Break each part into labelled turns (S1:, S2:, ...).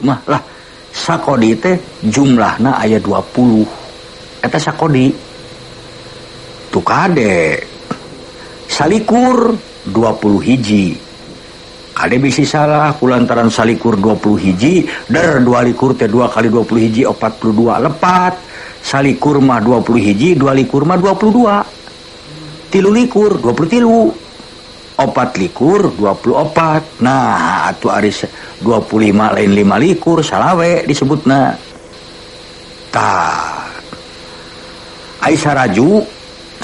S1: mah lah. Sakodi teh jumlahna aya 20. Eta sakodi. Tuh kade. Salikur 20 hiji. Kade bisi salah kulantaran salikur 20 hiji, der 22 teh 2 kali 20 hiji 42 lepat. Salikur mah 20 hiji, 22 mah 22. 23 23. 24 24. Nah, atuh ari 25 lain 25 salawe disebutna. Tah. Ai saraju,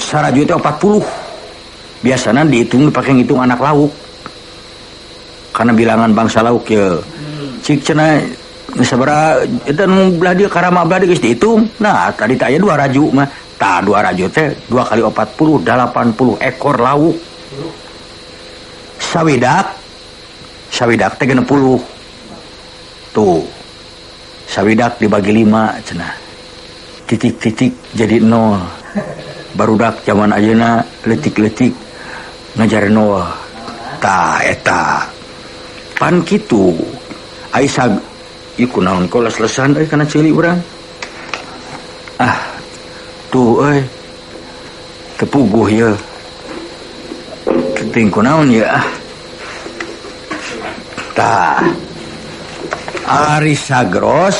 S1: saraju teh 40. Biasana dihitung dipakai ngitung anak lauk. Karena bilangan bangsa lauk ya. Cik cenah sabaraha eta nu belah dieu karama belah dieu geus dihitung. Nah, tadi teh aya 2 raju mah. Tah 2 raju teh 2 kali 40, 80 ekor lauk. Sawidak, sawidak teh 60. Tuh. Sawidak dibagi 5 cenah. Titik-titik jadi 0. Barudak zaman ayeuna leutik-leutik ngajar 0. Tah eta. Pan kitu. Ai sag ieu kunaon kok les-lesan euy kana ceuli urang. Ah. Tuh euy. Teu puguh ieu. Teuing kunaon ieu ah. Tah. Ari sagros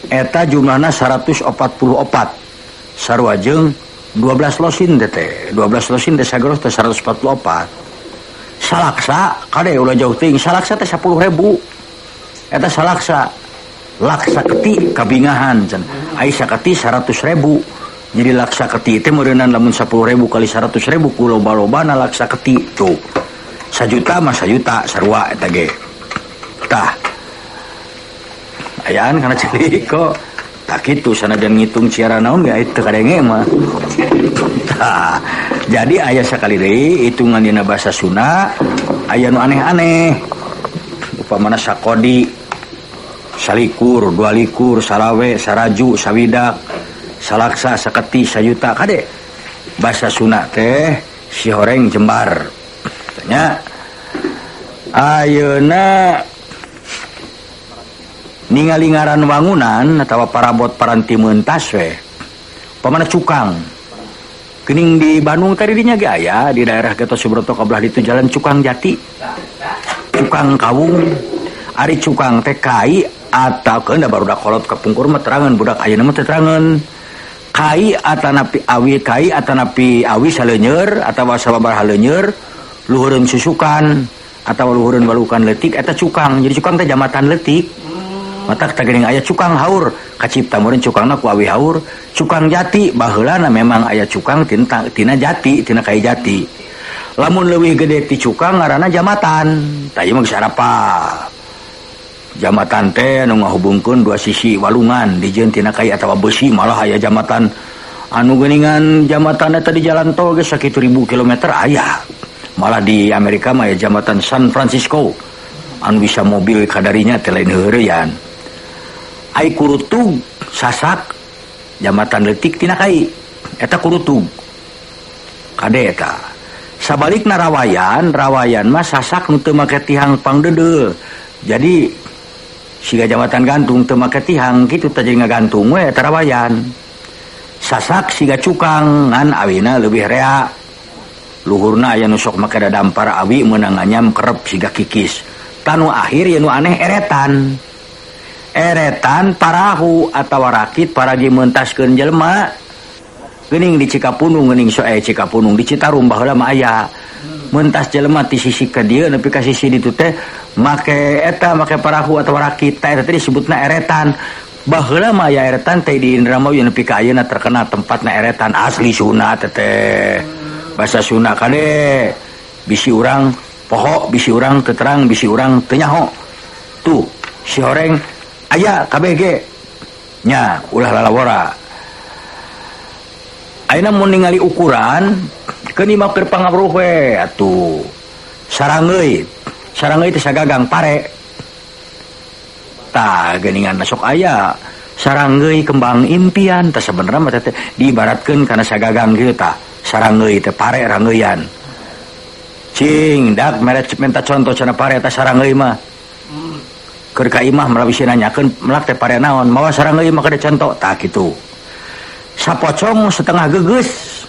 S1: eta jumlahna 144. Sarua jeung 12 losin teh. 12 losin teh sagros teh 144. Salaksa kade ulah jauh teuing, salaksa teh 10.000. Eta salaksa. Laksa keti kabingahan cenah. Ai saketi 100.000. Jadi laksa keti teh meureunnan lamun 10.000 kali 100.000 ku loba-lobana laksa keti tuh. Sajuta mah sajuta sarua eta ge. Tah. Ayaan kana ceuli kok. Tah kitu sanajan ngitung ciara naon ge teu kadenge mah. Tah. Jadi aya sakali deui hitungan dina bahasa Sunda aya nu aneh-aneh. Upamana sakodi, salikur, dualikur, salawe, saraju, sawidak, salaksa, saketi, sayuta kade. Bahasa Sunda teh si horeng jembar. Tanya ayeuna ningali ngaran wangunan atawa parabot paranti mentas we. Pamana cukang. Geuning di Bandung tadi dinya ge aya di daerah Gatot Subroto ka belah ditu jalan Cukang Jati. Cukang Kawung. Ari cukang teh kai atau keun da barudak kolot kapungkur mah terangan budak ayeuna mah teu terangan. Kai atanapi awi, kai atanapi awi saleuneur atawa sababaraha leuneur luhureun susukan atawa luhureun walukan leutik eta cukang. Jadi cukang teh jambatan leutik. Matak teh geuning aya cukang haur, kacipta meureun cukangna ku awi haur. Cukang jati baheulana memang aya cukang tina jati, tina kai jati. Lamun leuwih gede ti cukang ngaranna jambatan. Tah ieu mah geus arapal. Jambatan teh anu ngahubungkeun dua sisi walungan dijieun tina kai atawa besi, malah aya jambatan anu geuningan jambatan eta di jalan tol geus sakitu ribu kilometer aya. Malah di Amerika mah aya jambatan San Francisco anu bisa mobil kadarinya teh lain heureuyan. Ai kurutug sasak jambatan leutik tina kai eta kurutug kade eta. Sabalikna rawayan, rawayan mah sasak nu teu make tihang pangdeudeuh. Jadi siga jambatan gantung teu make tihang kitu teh jadi ngagantung we eta rawayan. Sasak siga cukang ngan awina leuwih rea. Luhurna aya nu sok make dadampar awi meunang nganyam kerep siga kikis. Tanu akhir ye nu aneh eretan. Eretan parahu atawa rakit paragi mentaskeun jelema. Geuning di Cikapundung, geuning so Cikapundung di Citarum baheula mah aya. Mentas jelema ti sisi ka dieu nepi ka sisi ditu teh make eta make parahu atawa rakit teh eta teh disebutna eretan. Baheula mah aya eretan teh di Indramayu nepi ka ayeuna terkenal tempatna eretan asli Sunda teh teh. Bahasa Sunda kade bisi urang poho, bisi urang teu terang, bisi urang teu nyaho. Tuh si horeng aya KBG nya ulah lalawora. Ayeuna mun ningali ukuran keun mah keur pangawruh we atuh. Sarangeuy, sarangeuy teh sagagang pare. Tah geuningan sok aya sarangeuy kembang impian tah sabenerna mah teh diibaratkeun kana sagagang kieu tah. Sarangeuy teh pare rangeuyan. Cing dak mere minta contoh cenah pare tah sarangeuy mah. Keur ka imah malah bisi nanyakeun melak teh pare naon, mawa sarang euy mah kada contoh tah kitu. Sapocong setengah gegeus.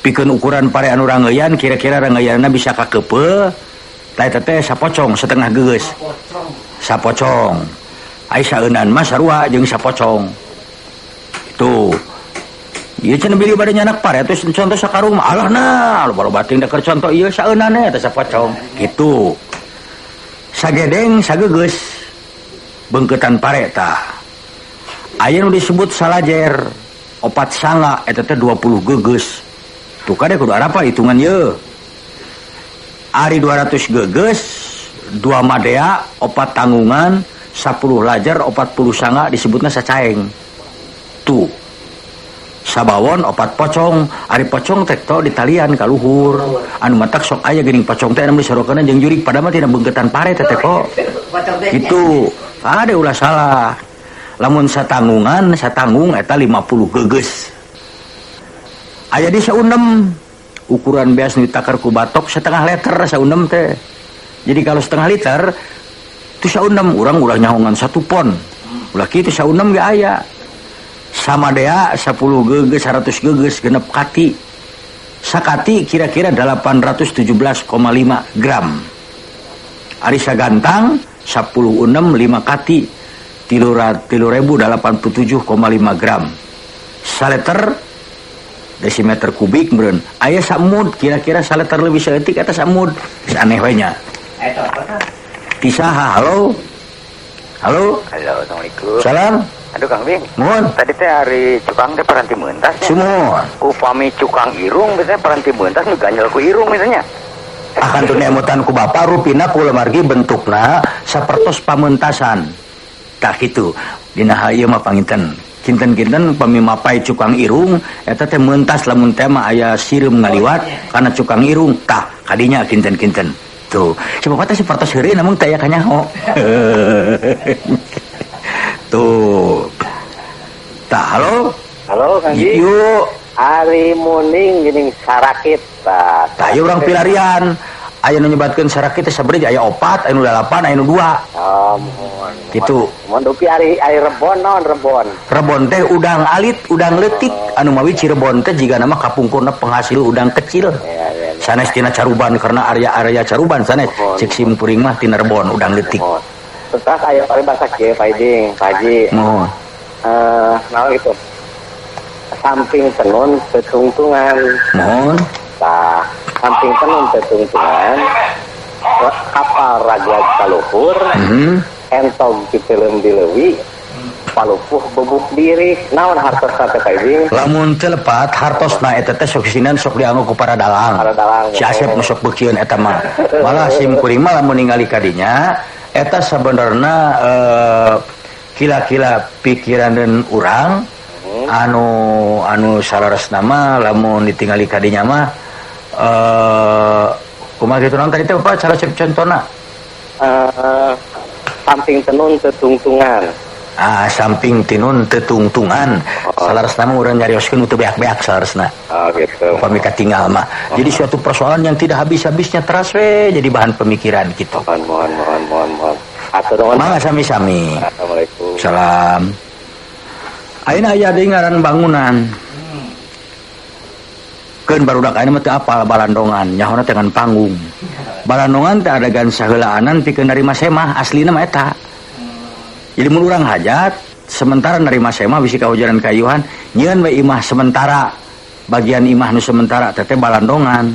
S1: Pikeun ukuran pare anu rangeuyan kira-kira rangeuyanna bisa kakeupeu tah eta teh sapocong setengah gegeus. Sapocong. Ai saeunan mah sarua jeung sapocong. Itu. Ieu cenah bilih bade nyanak pare atuh contoh sakarung mah alah nah loba-loba teuing da keur contoh ieu saeunan eta sapocong. Kitu. Sagedeng sagegeus beungkeutan pare tah. Aya nu disebut salajer opat sanga eta teh 20 gegeus. Tuh kade kudu arapa hitungan ye. Ari 200 gegeus, 2 madea, 4 tanggungan, 10 lajer, 40 sanga disebutna sacaeng. Tuh. Sabawon 4 pocong, ari pocong teh to ditalian ka luhur. Anu matak sok aya geuning pocong teh anu disorokeun jeung jurig padahal mah tina beungkeutan pare teh teh kok. Gitu. Ade ulah salah. Lamun satanggungan, satanggung eta 50 gegeus. Aya di saunem ukuran beas nu ditakar ku batok setengah liter saunem teh. Jadi kalau setengah liter itu saunem urang ulah nyahongan 1 pon. Ulah kitu saunem ge aya. Sama dea 10 gegeus 100 gegeus genep kati. Sakati kira-kira 817,5 gram. Ari sagantang 10 unem 5 kati 3.087,5 gram. Saliter desimeter kubik meureun. Aya samud kira-kira saliter leuwih saeutik eta samud. Geus aneh we nya. Tisaha halo. Halo.
S2: Halo, assalamualaikum.
S1: Salam.
S2: Aduh Kang Bing.
S1: Mohon.
S2: Tadi teh ari cukang teh paranti meuntas nya.
S1: Sumuhun.
S2: Upami cukang irung biasanya paranti meuntas nu ganjel ku irung misalnya.
S1: Akan tuh emutan ku bapak rupina ku lemargi bentukna sapertos pamentasan. Tah kitu. Dina hal ieu mah panginten. Kinten-kinten pami mapai cukang irung eta teh meuntas lamun teh mah aya sireum ngaliwat kana cukang irung. Tah kadinya kinten-kinten. Tuh, si bapak teh sapertos heureuy namun teh aya kanyaho. Tuh. Tah, halo.
S3: Halo, Kang Ji.
S1: Yuk.
S3: Ari muning geuning sarakit. Tah,
S1: tah ieu urang pilarian. Aya nu nyebatkeun sarakit teh sabeureut aya 4, aya nu 8, aya nu 2.
S3: Oh, mohon.
S1: Gitu.
S3: Mohon dupi ari rebon naon rebon?
S1: Rebon teh udang alit, udang leutik. Anu mawi Cirebon teh jigana mah kapungkurna penghasil udang kecil.
S3: Iya, iya, iya.
S1: Sanes tina Caruban karena area-area Caruban sanes.
S3: Mohon.
S1: Cek sim kuring mah tina rebon udang leutik.
S3: Mohon. Terus aya paribasa kieu Pak Iding, Pak Haji.
S1: Mohon.
S3: Naon gitu. Samping tenun tetungtungan.
S1: Mohon.
S3: Tah, samping tenun tetungtungan. Kapal raglag kaluhur. Entog piteulem di leuwi. Palupuh bebuk diri. Naon hartosna teh Pak Iding?
S1: Lamun teu lepat hartosna eta teh sok sinan sok dianggo ku para dalang.
S3: Para dalang.
S1: Si Asep nu sok beukieun eta mah. Malah sim kuring mah lamun ningali kadinya eta sabenerna kila-kila pikiran dan urang anu saleresna mah lamun ditingali kadinya mah kumaha kitu naon tadi teh Bapak cara contona?
S3: Samping tenun tetungtungan.
S1: Ah, samping tinun tetungtungan.
S3: Oh.
S1: Saleresna mah urang nyarioskeun teu beak-beak saleresna.
S3: Oh, gitu.
S1: Upami katinggal mah.
S3: Oh.
S1: Jadi suatu persoalan yang tidak habis-habisnya teras we jadi bahan pemikiran gitu.
S3: Mohon, mohon, mohon, mohon, mohon. Atur nuhun.
S1: Mangga sami-sami.
S3: Assalamualaikum.
S1: Salam. Ayeuna aya deui ngaran bangunan. Keun barudak ayeuna mah teu apal balandongan, nyahona teh ngan panggung. Balandongan teh adegan saheulaanan pikeun narima semah, aslina mah eta. Jadi mun urang hajat, sementara narima semah bisi kahujanan kayuhan, nyieun we imah sementara. Bagian imah nu sementara teh teh balandongan.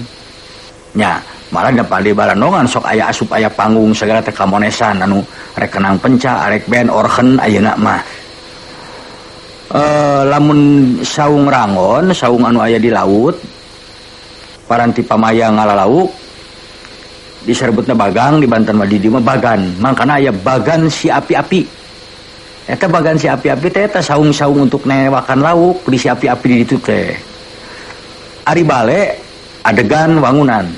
S1: Nya, malah da di balandongan sok aya asup aya panggung segala teh kamonesan anu rek kenang penca, arek band orhen ayeuna mah. Lamun saung rangon, saung anu aya di laut, paranti pamaya ngalalauk, diserbutna bagang, di Banten mah di dieu mah bagan. Mangkana aya bagan si api-api. Eta bagan si api-api teh eta saung-saung untuk newakan lauk di si api-api di ditu teh. Ari bale adegan wangunan.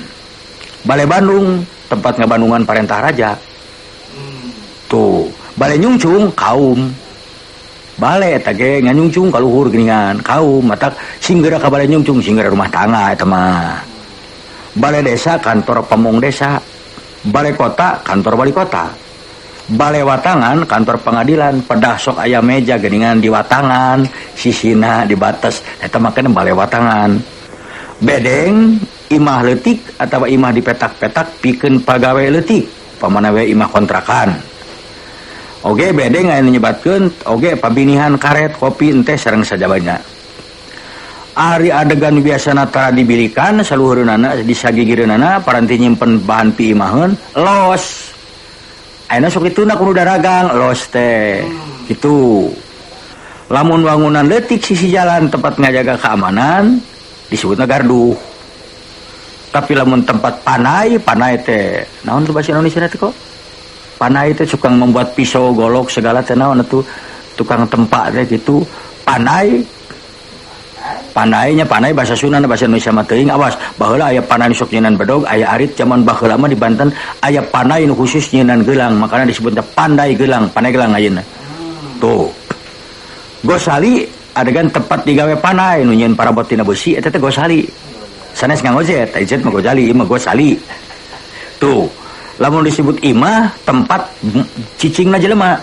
S1: Bale Bandung tempat ngabandungan parentah raja. Tuh, bale nyungcung kaum. Bale eta ge nganyungcung ka luhur geuningan kaum matak singgera ka bale nyungcung singgera rumah tangga eta mah. Bale desa kantor pamong desa. Bale kota kantor wali kota. Balewatangan kantor pengadilan pedah sok aya meja geuningan di watangan sisina di batas eta makana balewatangan. Bedeng imah leutik atawa imah dipetak-petak pikeun pagawe leutik pamana we imah kontrakan. Oge bedeng aya nu nyebatkeun oge pabinihan karet kopi enteh sareng sajabana. Ari adegan biasana tara dibilikan saluhureunana disagigireunana paranti nyimpen bahan piimaheun los. Ayeuna sok dituna kudu daragang los teh. Kitu. Lamun wangunan leutik sisi jalan tempat ngajaga keamanan disebutna gardu. Tapi lamun tempat panai, panai teh naon tuh bahasa Indonesia teh kok? Panai teh tukang membuat pisau, golok segala teh naon atuh tukang tempa teh gitu. Panai panainya panai bahasa Sunda bahasa Indonesia mah teuing awas baheula aya panai nu sok nyieunan bedog aya arit zaman baheula mah di Banten aya panai nu khusus nyieunan gelang makana disebutna pandai gelang panai gelang ayeuna. Tuh gosali adegan tempat digawe panai nu nyieun parabot tina besi eta teh gosali sanes nganggo Z Z mah gozali ieu mah gosali. Tuh lamun disebut imah tempat cicingna jelema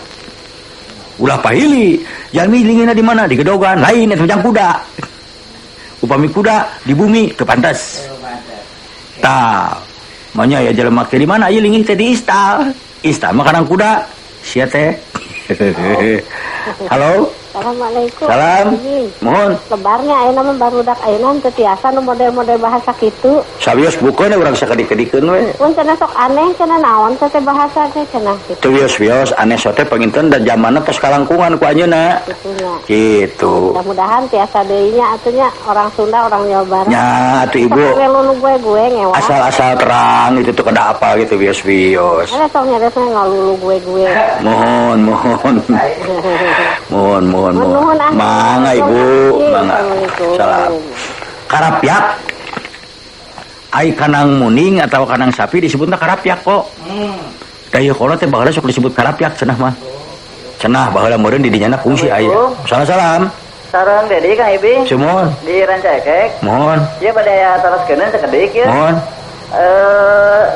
S1: ulah pahili jalmi lingina di mana di gedogan lain eta jang kuda upami kuda di bumi teu pantas. Tah, manya ya jelema ke di mana ieu lingih teh di istal. Istal mah kadang kuda sia teh. Halo.
S4: Assalamualaikum.
S1: Salam. Mohon.
S4: Lebarnya ayeuna mah barudak ayeuna teu tiasa nu model-model bahasa kitu.
S1: Sawios bukeun urang sakedik-kedikeun we.
S4: Pun cenah sok aneh cenah naon teh bahasa teh cenah kitu.
S1: Teu wios-wios aneh sote panginten da jamanna tos kalangkungan ku anjeunna. Kitu.
S4: Mudah-mudahan tiasa deui nya atuh nya orang Sunda orang Jawa Barat.
S1: Nya atuh ibu.
S4: Lulu gue-gue ngewa.
S1: Asal-asal terang itu tuh kada apa gitu wios-wios.
S4: Ada sok nyeresna ngalulu gue-gue.
S1: Mohon, mohon. Mohon, mohon. Mohon. Mangga ibu, mangga. Salam. Karapyak. Ai kanang muning atau kanang sapi disebutna karapyak kok. Da ieu kolot teh baheula sok disebut karapyak cenah mah. Cenah baheula meureun di dinya kungsi aya. Salam salam.
S5: Sareng Dedi Kang Ibing.
S1: Sumuhun.
S5: Di Rancaekek.
S1: Mohon.
S5: Ieu bade aya taroskeun sakedik ieu.
S1: Mohon.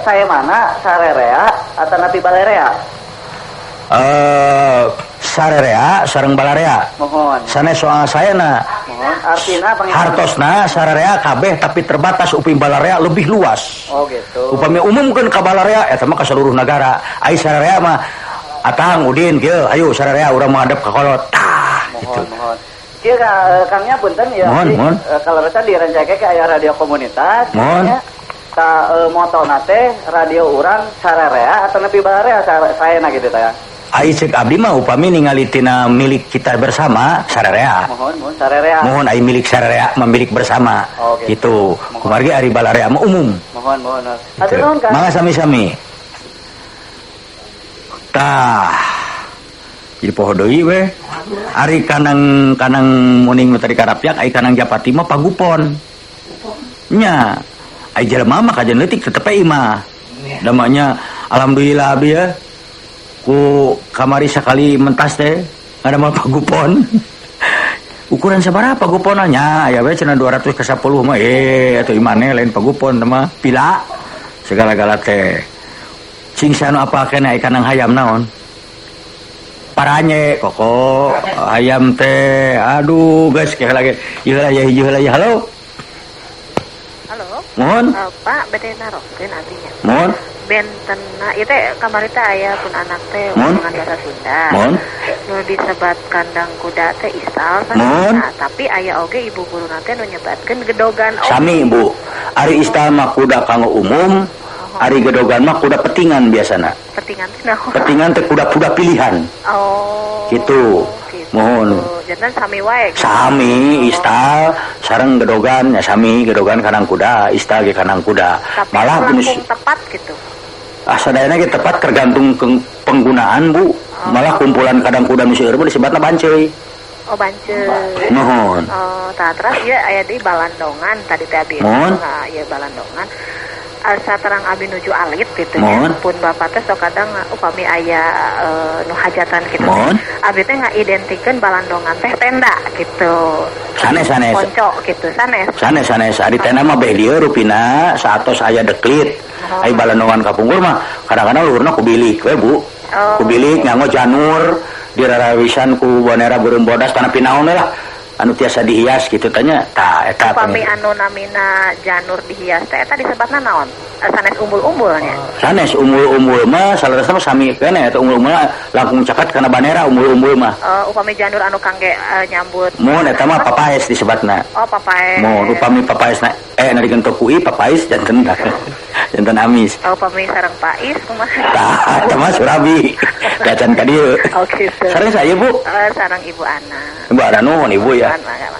S5: Saya mana sarerea atanapi balerea?
S1: Sarerea sareng balarea.
S5: Mohon.
S1: Sanes soal sayana.
S5: Mohon. Artina
S1: hartosna sararea kabeh tapi terbatas upami balarea lebih luas.
S5: Oh gitu.
S1: Upami umumkeun ka balarea eta mah ka seluruh negara. Ai sararea mah atang udin kieu ayo sararea urang menghadap ka kolot. Tah gitu.
S5: Mohon. Kieu Kangnya punten ya.
S1: Mohon, mohon.
S5: Kalau rasa di Rancaekek aya radio komunitas.
S1: Mohon.
S5: Ka motona teh radio urang sararea atanapi balarea saena gitu teh.
S1: Ai ceuk abdi mah upami ningali tina milik kita bersama sararea.
S5: Mohon, mohon sararea.
S1: Mohon ai milik sararea memilik bersama.
S5: Oh,
S1: gitu. Kumargi ari balarea mah umum.
S5: Mohon, mohon. Hatur nuhun Kang.
S1: Mangga sami-sami. Tah. Jadi poho deui we. Ari kanang kanang muning nu tadi karapyak ai kanang japati mah pagupon. Nya. Ai jelema mah kajen leutik tetep we imah. Damanya alhamdulillah abdi ya. Ku kamari sakali mentas teh ada mal pagupon. Ukuran sabaraha paguponna nya aya we cenah 200 ke 10 mah atuh imane lain pagupon mah pila segala-gala teh. Cing sanu apa keneh ai kanang hayam naon? Paranye koko hayam teh aduh geus ke lagi ieu lah ya ieu lah ya halo.
S6: Halo.
S1: Mohon.
S6: Pak bade naroskeun artinya.
S1: Mohon.
S6: Bentena ieu teh kamari teh aya pun anak teh omongan bahasa Sunda.
S1: Mohon.
S6: Nu disebat kandang kuda teh istal
S1: Mohon.
S6: Tapi aya oge ibu guru teh nu nyebatkeun gedogan oge.
S1: Sami Bu. Ari istal mah kuda kanggo umum, ari gedogan mah kuda petingan biasana.
S6: Petingan teh naon?
S1: Petingan teh kuda-kuda pilihan.
S6: Oh.
S1: Gitu. Mohon.
S6: Jantan sami wae. Gitu.
S1: Sami istal sareng gedogan ya sami gedogan kandang kuda, istal ge kandang kuda.
S6: Tapi
S1: malah
S6: tepat gitu.
S1: Ah sadayana ge tepat tergantung penggunaan Bu.
S6: Oh.
S1: Malah kumpulan kadang kuda nu seueur mah disebatna banceuy.
S6: Oh banceuy.
S1: Mohon.
S6: Oh, tah terus ieu aya di balandongan tadi teh abi.
S1: Mohon.
S6: Nah, ieu balandongan. Saterang abi nuju alit gitu ya. Pun bapak teh sok kadang upami aya nu hajatan gitu.
S1: Mohon.
S6: Abi teh ngaidentikeun balandongan teh tenda gitu.
S1: Sanes sanes.
S6: Ponco gitu sanes.
S1: Sanes sanes ari tenda mah beh dieu rupina saatos aya deklit.
S6: Oh.
S1: Ai balandongan kapungkur mah kadang-kadang luhurna ku bilik we Bu.
S6: Oh.
S1: Ku bilik nganggo janur dirarawisan ku bonera burung bodas tanah pinaon lah anu tiasa dihias gitu tanya tah eta
S6: upami anu namina janur dihias teh eta disebatna naon? Sanes umbul-umbulnya.
S1: Sanes umbul-umbul mah saleresna mah sami keneh eta umbul-umbul langkung caket kana banera umbul-umbul mah.
S6: Upami janur anu kangge nyambut.
S1: Mun eta mah papaes disebatna.
S6: Oh, papaes.
S1: Mun upami papaesna na digentok ku i papais janten janten amis.
S6: Oh, upami sareng pais kumaha?
S1: Tah, eta mah surabi. Gacan ka dieu.
S6: Oh, gitu.
S1: Sareng saya, Bu.
S6: Sareng Ibu Ana.
S1: Ibu Ana nuhun Ibu ya.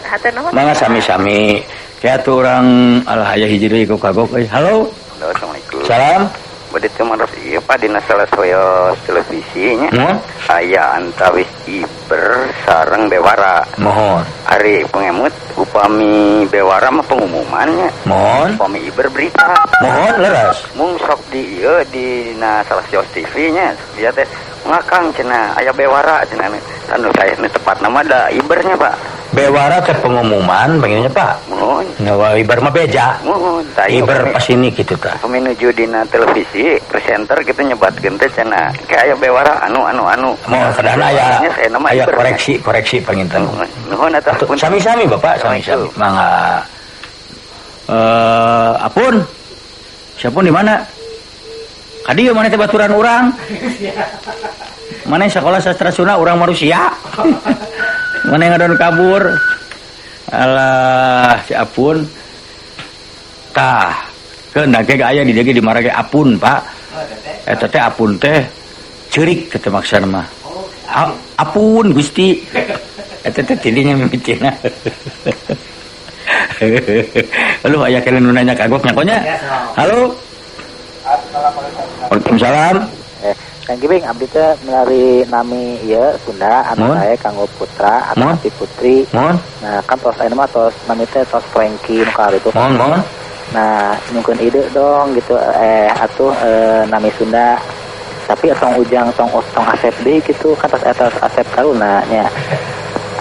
S6: Hatur nuhun.
S1: Mangga sami-sami. Kayak tuh orang alah aya hiji deui ku kagok euy. Halo.
S2: Assalamualaikum.
S1: Salam.
S2: Bade teu maros ieu Pak dina salah sawios televisi nya. Aya antawis Iber sareng Bewara.
S1: Mohon.
S2: Ari pengemut upami Bewara mah pengumumannya.
S1: Mohon.
S2: Upami Iber berita.
S1: Mohon leres.
S2: Mung sok di ieu dina salah sawios TV nya dia teh ngakang cenah aya Bewara cenah. Anu saya nu tepat nama da Ibernya Pak.
S1: Bewara teh pengumuman pengennya Pak.
S2: Mohon.
S1: Nah, Iber mah beja.
S2: Mohon.
S1: Iber pas ini gitu tah.
S2: Upami nuju dina televisi presenter gitu nyebatkeun teh cenah kayak aya Bewara anu.
S1: Mohon kadana aya koreksi panginten.
S2: Nuhun atuh.
S1: Sami-sami Bapak, sami-sami. Mangga. Apun? Siapun di mana? Kadieu mana teh baturan urang? Mana sekolah sastra Sunda urang Marusia. Mana yang ngadon kabur? Alah, si Apun. Tah, keun da ge aya di dieu ge di marage Apun, Pak. Eta teh Apun teh ceurik teh maksana mah. Apun Gusti. Eta teh tidinya mimitina. Halo, aya kalian nu nanya kagok nya konya. Halo. Waalaikumsalam.
S5: Kang Gibing, abdi teh melalui nami ieu Sunda anu sae kanggo putra atau putri.
S1: Mohon.
S5: Nah, kan tos ayeuna mah tos nami teh tos Franky nu ka itu.
S1: Mohon.
S5: Nah, nyungkeun ide dong gitu atuh nami Sunda. Tapi tong Ujang tong tong Asep deui gitu kan tos eta Asep Taruna nya.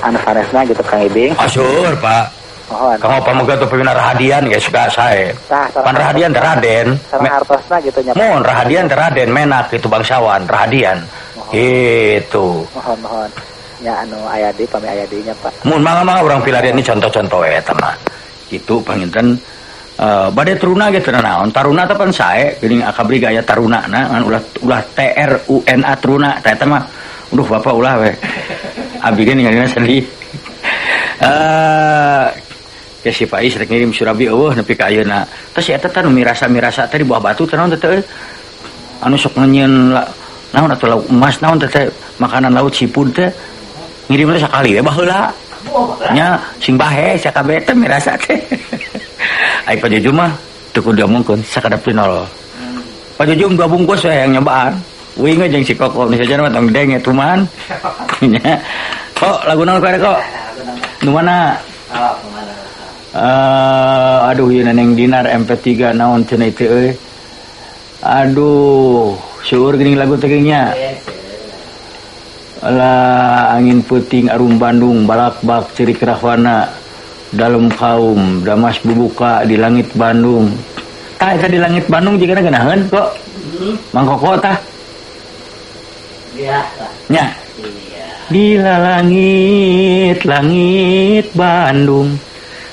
S5: Anu sanesna gitu Kang Ibing.
S1: Asyur, Pak.
S5: Mohon.
S1: Kanggo pamoga teu pimina Rahadian ge suka sae. Pan Rahadian teh Raden.
S5: Sareng hartosna gitu nya.
S1: Mohon Rahadian teh Raden menak itu bangsawan Rahadian. Gitu.
S5: Mohon. Nya anu aya deui pami aya deui nya Pak.
S1: Mun mangga-mangga urang pilarian ini contoh-contoh eta mah. Kitu panginten bade truna ge teu naon. Taruna teh pan sae geuning akabri gaya taruna na ngan ulah T R U N A truna teh eta mah. Aduh bapak ulah we. Abi ge ningalina sedih. Ya si Faiz rek ngirim surabi eueuh nepi ka ayeuna. Tah si eta teh nu mirasa-mirasa teh di buah batu teh naon teh euy. Anu sok nyeun naon atuh lauk emas naon teh makanan laut seafood teh. Ngirim teh sakali we baheula. Nya sing bahe sakabeh teh mirasa teh. Ai Pak Jujum mah teu kudu diomongkeun sakadap nol. Pak Jujum dua bungkus we yang nyobaan. Uing we jeung si Koko nu saja mah tong denge tuman. Nya. Kok lagu naon kok? Nu mana? Aduh ieu neneng dinar MP3 naon cenah teh euy. Aduh, seueur geuning lagu teh nya. Alah angin peuting arum Bandung balak-bak ceurik rahwana dalem kaum damas bubuka di langit Bandung. Tah eta di langit Bandung jigana geunaheun kok. Mang Koko tah.
S5: Biasa.
S1: Nya. Di langit langit Bandung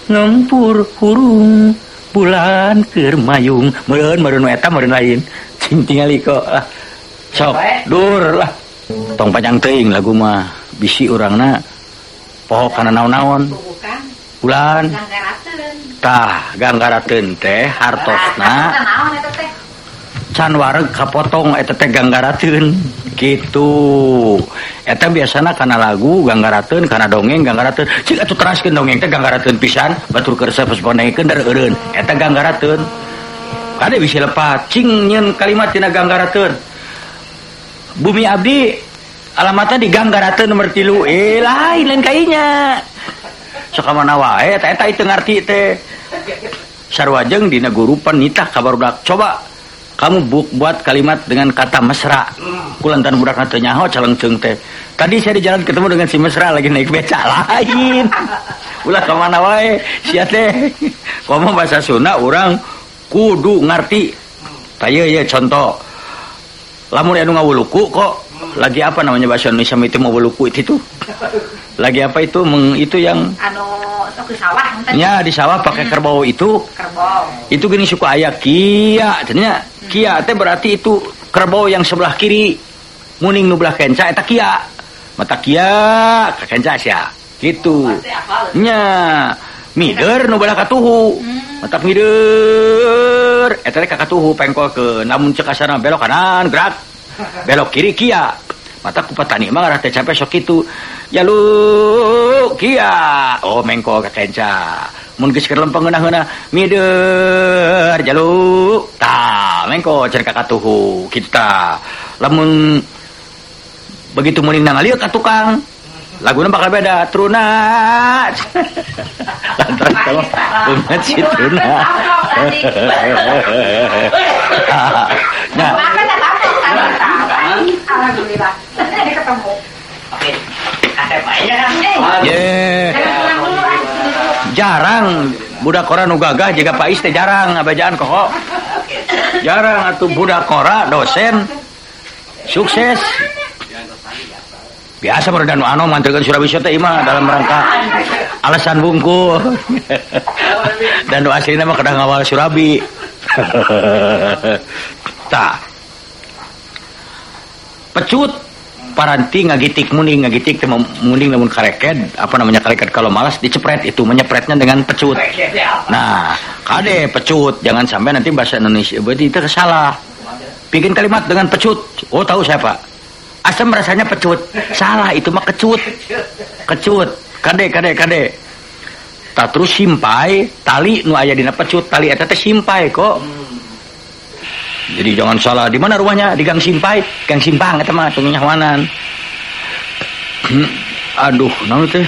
S1: ngempur hurung bulan keur mayung meureun meureun eta meureun lain cing tingali kok lah sok dur lah tong panjang teuing lagu mah bisi urangna poho kana naon-naon bulan tah ganggarateun teh hartosna can wareg kapotong eta teh ganggarateun gitu eta biasana kana lagu ganggarateun kana dongeng ganggarateun cik atuh teraskeun dongeng teh ganggarateun pisan batur keur resep panengkeun dar eureun eta ganggarateun kade bisi lepat cing nyeun kalimat tina ganggarateun bumi abdi alamatna di ganggarateun nomor 3 lain lain kainya sok ka mana wae eta eta teu ngarti teh sarua jeung dina gurupan nitah ka barudak coba kamu buat kalimat dengan kata mesra. Kulantan budak teu nyaho calengceung teh. Tadi saya di jalan ketemu dengan si mesra lagi naik beca lain. Ulah ka mana wae sia teh. Komo bahasa Sunda urang kudu ngarti. Tah ieu contoh. Lamun anu ngawuluku kok lagi apa namanya bahasa Indonesia itu mau wuluku itu tuh. Lagi apa itu itu yang
S6: anu sok di sawah
S1: ya di sawah pakai kerbau itu.
S6: Kerbau.
S1: Itu gini suku aya kia cenah. Kia teh berarti itu kerbau yang sebelah kiri. Muning nu belah kenca eta kia. Mata kia ka kenca sia. Gitu. Nya mider nu belah katuhu. Mata mider eta teh ka katuhu pengkolkeun. Lamun cek asana belok kanan gerak. Belok kiri kia. Mata ku petani mah ngarah teh capek sok kitu. Jalu kia. Oh mengkol ka kenca. Mun geus keur lempeng ngeunah-ngeunah mider jalu. Tah mengkol cenah ka katuhu kitu tah. Lamun begitu muning nangalieu ka tukang laguna bakal beda truna. Lantaran kamu bunga si truna. Nah,
S6: alhamdulillah. Ini ketemu.
S2: Oke.
S1: Jarang budak kora nu gagah jiga Pais teh jarang ngabejaan kok. Jarang atuh budak kora dosen sukses. Biasa baru danu ano mantelkeun Surabaya teh imah dalam rangka alasan bungkul. Dan nu aslina mah kedah ngawal Surabi. Tah. Pecut paranti ngagitik muning ngagitik teh muning lamun kareked apa namanya kareked kalau malas dicepret itu menyepretnya dengan pecut. Nah, kade pecut jangan sampai nanti bahasa Indonesia berarti itu salah. Bikin kalimat dengan pecut. Oh, tahu saya, Pak. Asam rasanya pecut. Salah, itu mah kecut. Kecut. Kade kade kade. Tah terus simpai tali nu aya dina pecut, tali eta teh simpai kok. Jadi jangan salah, di mana rumahnya? Di Gang Simpai, Gang Simpang eta mah teu nyahoanan. Aduh, naon teh?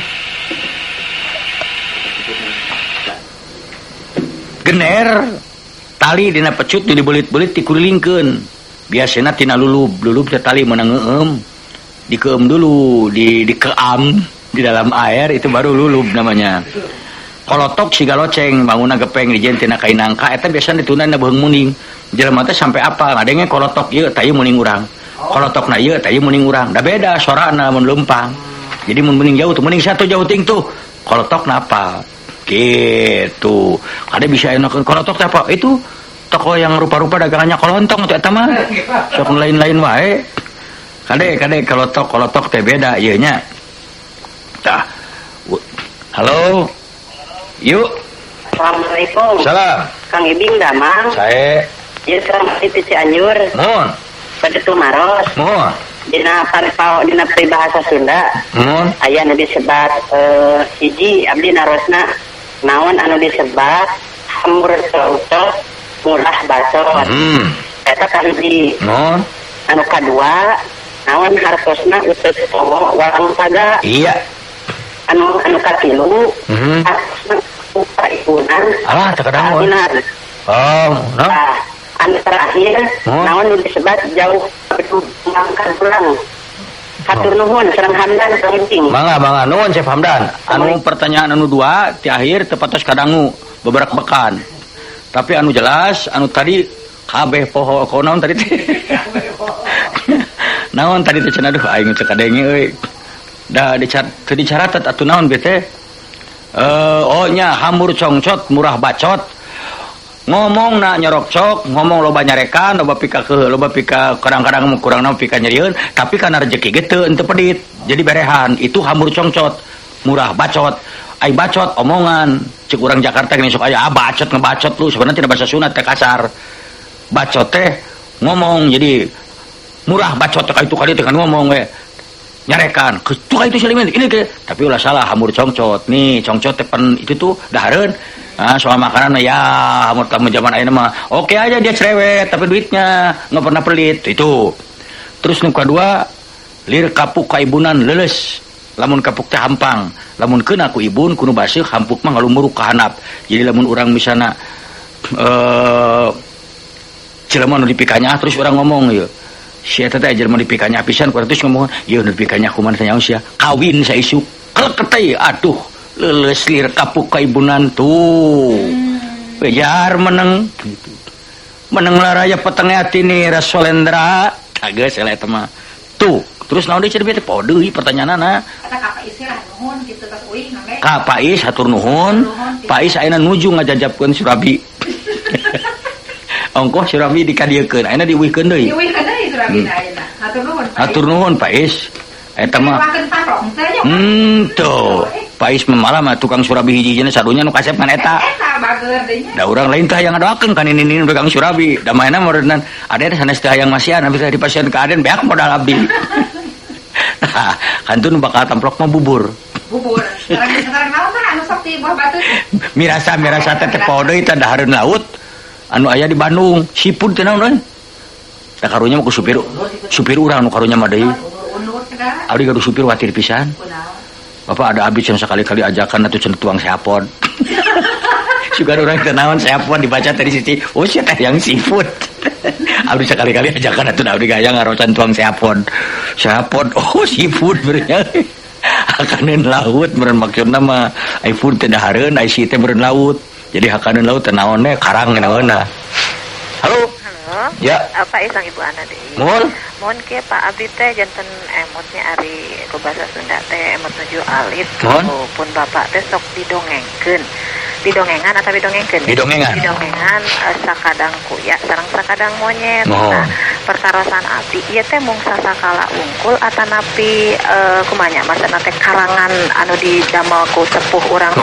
S1: Gener tali dina pecut dibelit-belit dikulilingkeun. Biasana tina lulub, lulub teh tali meunang ngeueum. Dikeum dulu, dikeam di dalam air itu baru lulub namanya. Kolotok siga loceng, bangunna gepeng dijen tina kain nangka eta biasana ditunda na beuheung muning. Jelema teh sampai apa? Ngadenge kolotok ieu tah ieu muning urang. Kolotokna ieu tah ieu muning urang. Da beda sorana mun leumpang. Jadi mun muning jauh tuh muning satu jauh ting tuh. Kolotokna apa? Gitu. Kade bisa enakeun kolotok teh apa? Itu toko yang rupa-rupa dagangannya kolontong tuh eta mah. Sok lain-lain wae. Kade kade kolotok kolotok teh beda ieu nya. Tah. Halo. Yuk.
S7: Assalamualaikum.
S1: Salam.
S7: Kang Ibing damang.
S1: Sae.
S7: Ieu sareng di Cianjur.
S1: Mohon.
S7: Bade tumaros.
S1: Mohon.
S7: Dina paripao dina peribahasa Sunda.
S1: Mohon.
S7: Aya nu disebat hiji abdi narosna naon anu disebat hamur congcot murah bacot. Eta kahiji.
S1: Mohon.
S7: Anu kadua naon hartosna uteuk towo walang saga.
S1: Iya.
S7: Anu anu katilu. Hartosna upa ibunan.
S1: Alah teu kadangun. Oh, no.
S7: Nah, anu terakhir naon nu disebat jauh mangkan pulang. Hatur nuhun sareng Hamdan Kang Ibing.
S1: Mangga mangga nuhun Chef Hamdan. Anu pertanyaan anu dua ti akhir teu patos kadangu beberak bekan. Tapi anu jelas anu tadi kabeh poho naon tadi teh. Naon tadi teh cenah aduh aing teu kadenge euy. Da teu dicaratat atuh naon bete teh. Oh nya hamur congcot murah bacot. Ngomong nak nyorokcok, ngomong loba nyarekan, loba pika ke, loba pika kadang-kadang kurang naon pika nyerieun, tapi kana rezeki ge teu henteu pedit. Jadi berehan, itu hamur congcot, murah bacot. Ai bacot omongan, cek urang Jakarta gini sok aya ah bacot ngebacot lu, sebenarnya tidak bahasa Sunda teh kasar. Bacot teh ngomong, jadi murah bacot teh itu kali teh kan ngomong we. Nyarekan, tuh itu selimin ini ke, tapi ulah salah hamur congcot. Nih, congcot teh pen itu tuh dahareun. Nah, soal makanan ya hamur tamu zaman ayeuna mah oke aja dia cerewet tapi duitnya nggak pernah pelit itu. Terus nu kadua lir kapuk kaibunan leuleus. Lamun kapuk teh hampang, lamun keuna ku ibun kunu baseuh hampuk mah ngalumuruk ka handap. Jadi lamun urang misalna jelema nu dipikanya terus urang ngomong ieu. Si eta teh jelema dipikanya pisan ku terus ngomong ieu nu dipikanya kumaha teh nyaho sia. Kawin saisuk. Keleket teh aduh. Leuleus lir kapuk kaibunan tuh. Bejar meneng gitu. Meneng laraya peteng atine Rasolendra. Tah geus eta mah. Tuh, terus naon deui cenah teh poho deui pertanyaanana.
S6: Eta ka Pak Is lah nuhun kitu tos uing ngambe.
S1: Ka Pak Is hatur nuhun. Pak Is ayeuna nuju ngajajabkeun surabi. Ongkoh surabi dikadiekeun, ayeuna diuihkeun deui.
S6: Diuihkeun deui surabi ayeuna. Hatur nuhun.
S1: Hatur nuhun Pak Is. Eta mah tuh. Pak Is mah mah tukang surabi hiji-hijina sadunya nu kasep kan eta.
S6: Eta bager deui nya.
S1: Da urang lain teh hayang ngadoakeun kan ini tukang surabi. Da maena meureunnan aden sanes teh hayang masihan abdi teh dipasihan ka aden beak modal abdi. Nah, kantun bakal tamplok mah bubur.
S6: Bubur. Sareng naon tah anu sok di buah batu?
S1: Mirasa teh teh poho deui teh dahareun laut anu aya di Bandung. Siput teh naon euy? Da karunya mah ku supir. Supir urang nu karunya mah deui. Abdi gaduh supir watir pisan. Bapak ada abdi cenah sekali-kali ajakan atuh cenah tuang seapon. Sugan urang teh naon seapon dibaca tadi sisi. Oh sia teh yang seafood. Abdi sekali-kali ajakan atuh abdi gaya ngarocan tuang seapon. Seapon oh seafood berenya. Hakaneun laut meureun maksudna mah ai food teh dahareun ai si teh meureun laut. Jadi hakaneun laut teh naon we karang naonna. Halo.
S6: Halo.
S1: Ya.
S6: Apa isang Ibu Ana deui?
S1: Mohon.
S6: Mohon kieu Pak abdi teh janten emotnya ari ku bahasa Sunda teh emot nuju alit.
S1: Mohon.
S6: Pun bapak teh sok didongengkeun. Didongengan atau didongengkeun?
S1: Didongengan.
S6: Didongengan sakadang kuya sareng sakadang monyet.
S1: Mohon.
S6: Nah, pertarosan abdi ieu teh mung sasakala unggul atanapi kumanya maksudna teh karangan anu didamel ku sepuh urang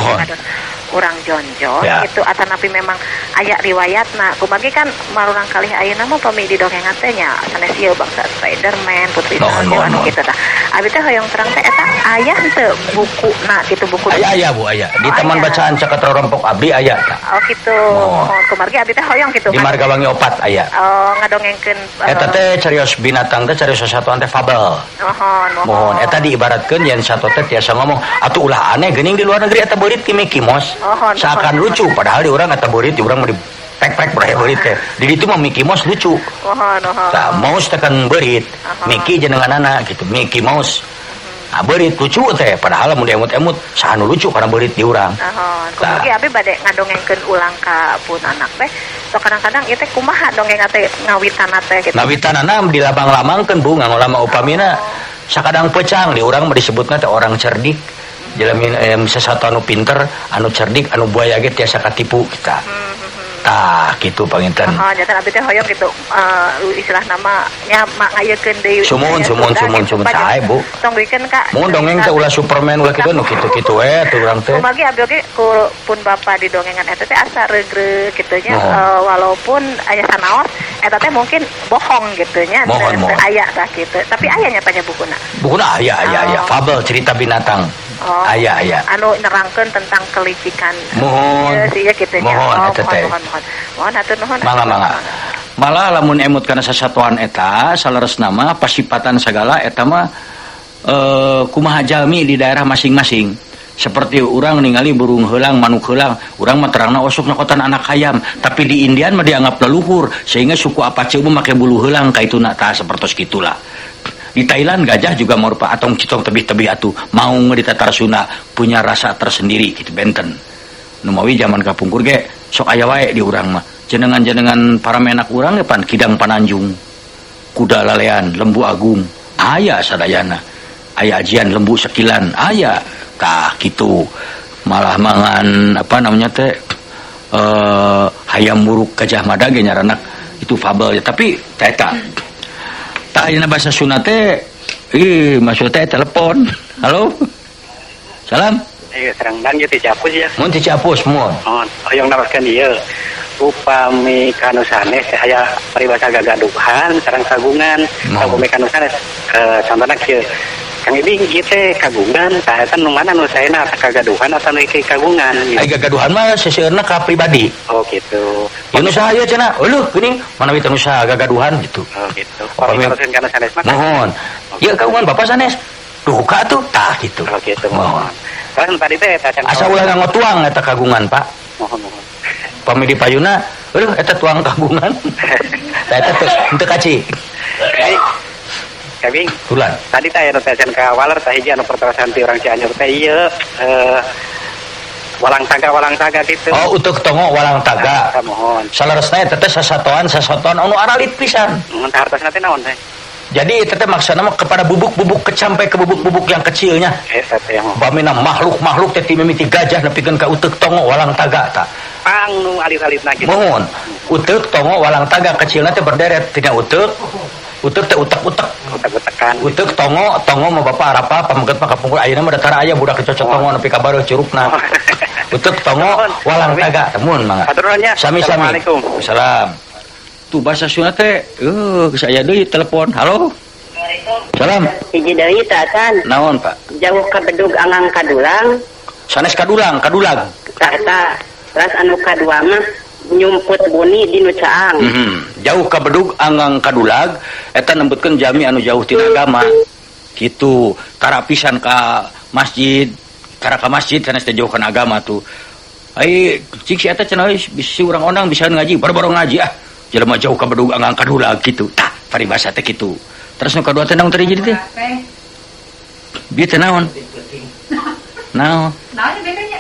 S6: urang jonjon
S1: ya.
S6: Itu atanapi memang aya riwayatna kumargi kan marurang kalih ayeuna mah pami didongengan teh nya sanes ieu bangsa Spiderman Putri Salju anu kitu tah. Abi teh hoyong terang teh eta aya henteu bukuna kitu buku.
S1: Aya aya Bu aya. Di taman
S6: aya.
S1: Bacaan Caket Rorompok abdi aya tah.
S6: Oh kitu. Mohon kumargi abdi teh hoyong kitu.
S1: Di Margawangi 4 aya.
S6: Oh ngadongengkeun
S1: eta teh carios binatang teh carios sasatuan teh fabel.
S6: Mohon
S1: mohon eta diibaratkeun yen sato teh tiasa ngomong atuh ulah aneh geuning di luar negeri eta beurit ti Mickey Mouse. Seakan lucu padahal di orang eta beurit di urang mah di pek-pek beurit beurit teh. Di ditu mah Mickey Mouse lucu.
S6: Mohon
S1: Tah mouse teh kan beurit. Mickey jenenganana gitu Mickey Mouse. Ah beurit lucu teh padahal mun diemut-emut saha nu lucu karena beurit di urang.
S6: Mohon. Kumargi abdi bade ngadongengkeun ulang ka pun anak teh. So kadang-kadang ieu teh kumaha dongeng teh ngawitanna teh kitu.
S1: Ngawitanana dilabang-lamangkeun Bu ngangolama upamina. Sakadang pecang di urang mah disebutna teh orang cerdik. Jelemi sesuatu anu pinter, anu cerdik, anu buaya ge tiasa katipu kita. Tah kitu panginten.
S6: Oh, jantan abdi teh hoyong kitu istilah nama nya ngayekeun deui.
S1: Sumuhun sae Bu.
S6: Tong duikeun ka.
S1: Mun dongeng teh ulah Superman ulah kitu nu kitu-kitu we tuh urang teh.
S6: Kumargi abdi oge ku pun bapa didongengan eta teh asa regreg kitu nya walaupun aya sanaos eta teh mungkin bohong kitu nya aya tah kitu. Tapi aya nya tanya bukuna.
S1: Bukuna aya fabel cerita binatang.
S6: Oh,
S1: aya.
S6: Anu nerangkeun tentang kelicikan.
S1: Mohon.
S6: Iya kitu nya.
S1: Mohon eta teh.
S6: Mohon hatur nuhun.
S1: Mangga. Malah lamun emut kana sasatuan eta saleresna mah pasipatan sagala eta mah kumaha jalmi di daerah masing-masing. Seperti urang ningali burung heulang, manuk heulang, urang mah terangna osok nyokotan anak hayam, tapi di Indian mah dianggap leluhur sehingga suku Apache mah make bulu heulang kaituna tah sapertos kitulah. Di Thailand gajah juga merupakan atong citong tebih-tebih atuh maung di Tatar Sunda punya rasa tersendiri gitu benten. Nu mawi zaman kapungkur ge sok aya wae di urang mah. Jenengan-jenengan para menak urang ge pan kidang pananjung, kuda lalean, lembu agung, aya sadayana. Aya ajian lembu sekilan, aya tah kitu. Malah mangan apa namanya teh hayam buruk Gajah Mada ge nyaranak itu fabel ya, tapi teh eta. Tah ayeuna bahasa Sunda teh ih maksud teh telepon. Halo. Salam.
S7: Iya, sareng dan ieu ti Ciapus ya.
S1: Mun ti Ciapus mun.
S7: Mun hoyong naroskeun ieu. Upami kanu sanes aya paribasa gagaduhan sareng kagungan. Upami kanu sanes contohna kieu. Kang Ibing ieu teh kagungan, tah eta nu mana nu saena kagaduhan atawa nu kagungan?
S1: Ai gagaduhan mah seseueurna ka pribadi.
S7: Oh gitu.
S1: Ya nu saha ieu cenah? Euleuh geuning manawi teh nu saha gagaduhan gitu.
S7: Oh gitu. Upami kana sanes mah.
S1: Mohon. Ieu kagungan bapak sanes. Duka tuh tah gitu.
S7: Oh gitu.
S1: Mohon.
S7: Kan tadi teh eta can
S1: asa ulah nganggo tuang eta kagungan, Pak.
S7: Mohon mohon.
S1: Pami di payuna, eueuh eta tuang kagungan. Tah eta teh henteu kaci.
S7: Kami
S1: tulan.
S7: Tadi teh anu teh ka waler teh hiji anu pertarosan ti urang Cianjur teh ieu walang taga gitu.
S1: Oh, utuk tongo walang taga.
S7: Mohon.
S1: Saleresna eta teh sasatoan anu aralit pisan.
S7: Mun hartosna teh naon teh?
S1: Jadi eta teh maksudna mah kepada bubuk-bubuk sampai ke bubuk-bubuk yang kecilnya.
S7: Eta teh yang
S1: Bamina makhluk-makhluk teh ti mimiti gajah nepikeun ka uteuk tongo walang taga tah.
S7: Pang nu alit-alitna kitu.
S1: Mohon. Uteuk tongo walang taga kecilna teh berderet tina uteuk. Uteuk teh utek-utek.
S7: Utek-utekan.
S1: Uteuk tongo, tongo mah bapak arapa pameget mah kapungkur ayeuna mah datara aya budak cocok tongo nepi ka bareuh curugna. Uteuk tongo walang taga temun mangga.
S7: Hatur nuhun nya.
S1: Sami-sami.
S7: Assalamualaikum.
S1: Salam. Tuh bahasa Sunda teh geus aya deui telepon. Halo. Salam.
S8: Hiji deui teh Acan.
S1: Naon, Pak?
S8: Jauh ka bedug angang kadulang.
S1: Sanes kadulang, kadulag.
S8: Tah eta. Terus anu kadua mah nyumput buni di nu caang.
S1: Jauh ka bedug angang kadulag eta nembutkeun jami anu jauh tina agama. Kitu, tara pisan ka masjid, tara ka masjid sanes teh jauh kana agama tuh. Ai cik si eta cenah bisi urang ondang bisa ngaji, boro-boro ngaji ah. Jelema jauh ka bedug angang kadulag kitu. Tah, paribasa teh kitu. Terus nu kadua teh naon tadi jadi teh? Bieu teh naon? Naon?
S6: Naon bedanya?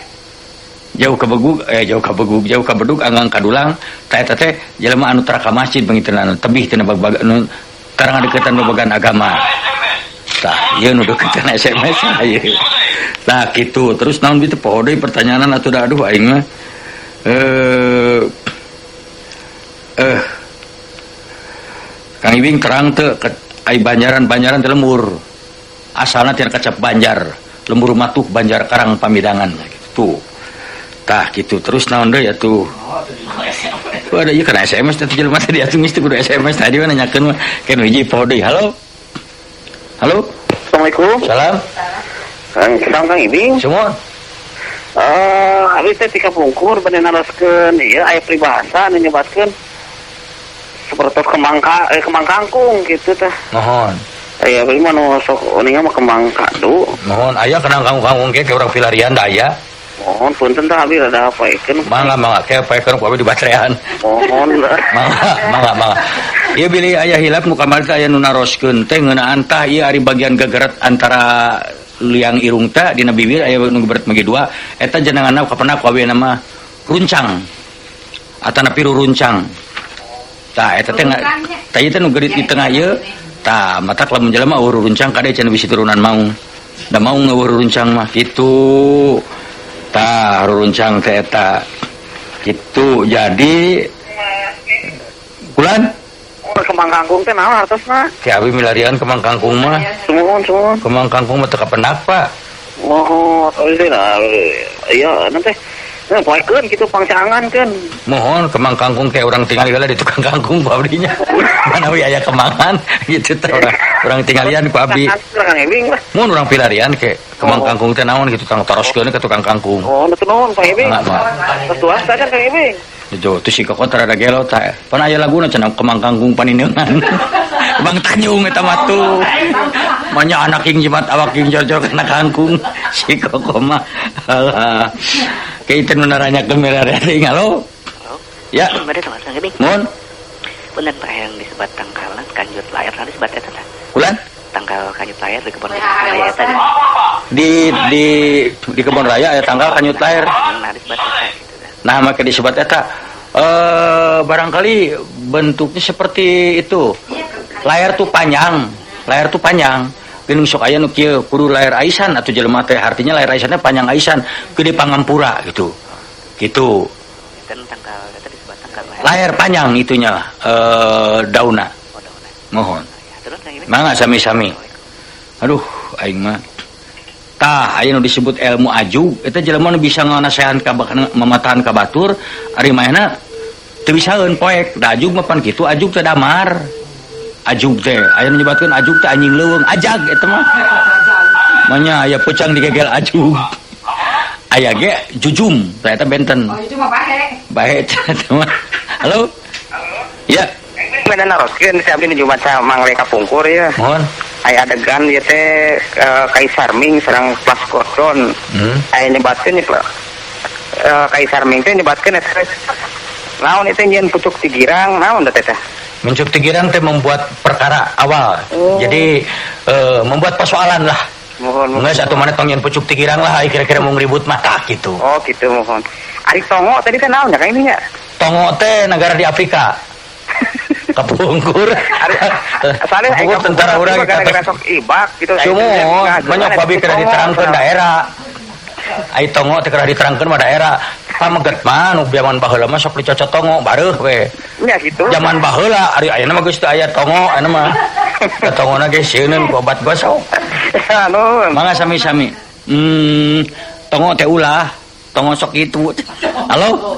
S1: Jauh ka begug, jauh ka begug, jauh ka bedug anggang kadulang, tah eta teh jelema anu tara ka masjid pangitunan anu tebih tina bag-bag anu tara ngadeukeutan babagan agama. Tah, ieu nu deuketan SMS ieu. Tah kitu. Terus naon bieu teh poho deui pertanyaanan atuh da aduh aing mah. Kang Ibing terang teu ai banjaran-banjaran teh lembur. Asalna tina kacap Banjar, lembur matuh Banjar Karang Pamidangan gitu. Tah gitu. Terus naon deui atuh? Wah, ada ieu kana SMS teh jelema teh diatung geus teh kudu SMS tadi mah nanyakeun mah. Ken hiji poho deui. Halo. Halo.
S7: Assalamualaikum.
S1: Salam.
S7: Kang Kang Ibing.
S1: Semua.
S7: Abi teh tika pungkur bade naroskeun ieu aya peribahasa anu nyebatkeun sapertos kembang kembang kangkung gitu teh.
S1: Mohon.
S7: Aya bari mah nu sok uninga mah kembang kadu.
S1: Mohon aya kana kangkung-kangkung ge urang pilarian da aya.
S7: Mohon punten tah abi rada poekeun.
S1: Mangga mangga ke poekeun ku abi di baterean.
S7: Mohon.
S1: Mangga mangga mangga. Ieu bilih aya hilap nu kamari teh aya nu naroskeun teh ngeunaan tah ieu ari bagian gegeret antara liang irung teh dina bibir aya nu geberet magi dua eta jenenganna kapenak ku abi nama runcang atanapi ruruncang. Tah eta teh tah ieu teh nu geurit di tengah ieu tah matak lamun jelema eueuh ruruncang kade cenah bisi turunan maung. Da maung eueuh ruruncang mah kitu. Tah ruruncang teh eta kitu. Jadi kulan
S7: kembang kangkung teh naon hartosna?
S1: Ki abi milarian kembang kangkung mah.
S7: Sumuhun sumuhun.
S1: Kembang kangkung mah teu kapendak, Pak.
S7: Mohon, iya nanti nah, poekeun kitu pangcangan keun.
S1: Mohon kembang kangkung kayak urang tingali heula di tukang kangkung ku abdinya. Manawi aya kembangan gitu teh urang tinggalian ku abdi. Mun urang pilarian ke kembang kangkung teh naon gitu tang taroskeun ka tukang kangkung.
S7: Oh, nutur nuhun Kang Ibing. Terus tuas teh kan Kang Ibing.
S1: Tuh si kokot rada gelo teh. Pan aya laguna cenah kembang kangkung panineungan. Kembang Tanjung eta mah tuh. Manya anak ing jimat awak ing jor-jor kana kangkung si koko mah. Alah. Kayak itu naranyakeun milarian teh halo. Ya.
S5: Bade sama Kang Ibing.
S1: Mun.
S5: Punten Pak yang disebut tangkalan kanjut layar tadi disebut eta teh.
S1: Kulan?
S5: Tangkal kanjut layar di kebun raya eta.
S1: Di kebun raya aya tangkal kanjut layar.
S5: Nah disebut eta gitu.
S1: Nah maka disebut eta barangkali bentuknya seperti itu. Layar tuh panjang, layar tuh panjang. Geuning sok aya nu kieu kudu layar aisan atuh jelema teh artinya layar aisannya panjang aisan gede pangampura gitu. Gitu. Layar panjang itunya dauna. Mohon. Mangga sami-sami. Aduh aing mah. Tah aya nu disebut ilmu ajug eta jelema nu bisa nganasehan ka mamatahan ka batur ari maena teu bisaeun poek. Da ajug mah pan kitu ajug teh damar. Ajug teh aya nu nyebatkeun ajug teh anjing leuweung ajag eta mah. Manya aya peucang digegel ajug. Aya ge jujum tah eta benten.
S6: Oh itu mah bahe.
S1: Bahe eta mah. Halo. Ya.
S7: Beda naroskeun si abdi nu maca Mangle Kapungkur ya.
S1: Mohon.
S7: Aya adegan ieu teh Kaisar Ming sareng Flash Gordon. Aya nyebatkeun ieu Kaisar Ming teh nyebatkeun eta naon itu nyeun pucuk tigirang naon teh teh?
S1: Pucuk tigirang teh membuat perkara awal.
S7: Oh.
S1: Jadi membuat persoalan lah.
S7: Mohon.
S1: Enggak satu mana tong nyeun pucuk tigirang lah kira-kira mau ngeribut mah tah gitu.
S7: Oh gitu mohon. Ari Tongo tadi teh naon nya Kang ini nya?
S1: Tongo teh negara di Afrika. Kapungkur. Kapungkur tentara urang
S9: gara-gara sok ibak gitu.
S1: Sumuhun, banyak babi kena diterangkeun daerah. Ai tongo teh kena diterangkeun mah daerah. Pameget mah nu zaman baheula mah sok dicocot tongo bareuh we.
S9: Nya kitu.
S1: Zaman baheula ari ayeuna mah geus teu aya tongo ayeuna mah. Da tongona ge sieuneun ku obat gosok.
S9: Anu,
S1: mangga sami-sami. Tongo teh ulah, tongo sok itu. Halo.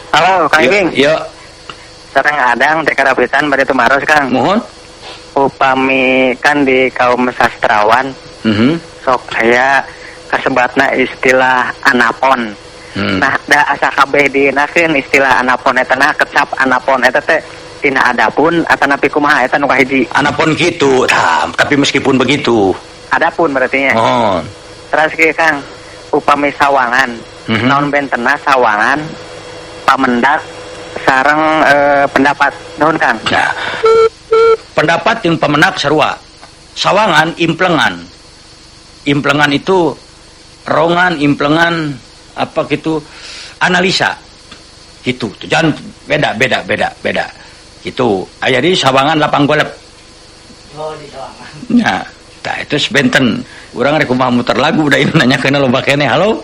S5: Halo, Kang Ibing.
S1: Yo.
S5: Sareng Adang teh karapitan bade tumaros, Kang.
S1: Muhun.
S5: Upami kan di kaum sastrawan. Sok aya kasebatna istilah anapon. Nah, da asa kabeh dienakeun istilah anapon eta nah kecap anapon eta teh tina adapun atanapi kumaha eta nu kahiji.
S1: Anapon kitu, tah, tapi meskipun begitu.
S5: Adapun berarti nya.
S1: Muhun.
S5: Terus kieu Kang, upami sawangan. Naon bentena sawangan pamendak sareng pendapat nuhun Kang.
S1: Nah, pendapat jeung pamendak sarua. Sawangan implengan. Implengan itu rongan, implengan apa gitu, analisa gitu. Jangan beda gitu. Aya di sawangan lapang golep.
S10: Oh, di sawangan.
S1: Nah, tah itu sebenten. Urang rek kumaha muter lagu udah ieu nanyakeun loba keneh. Halo.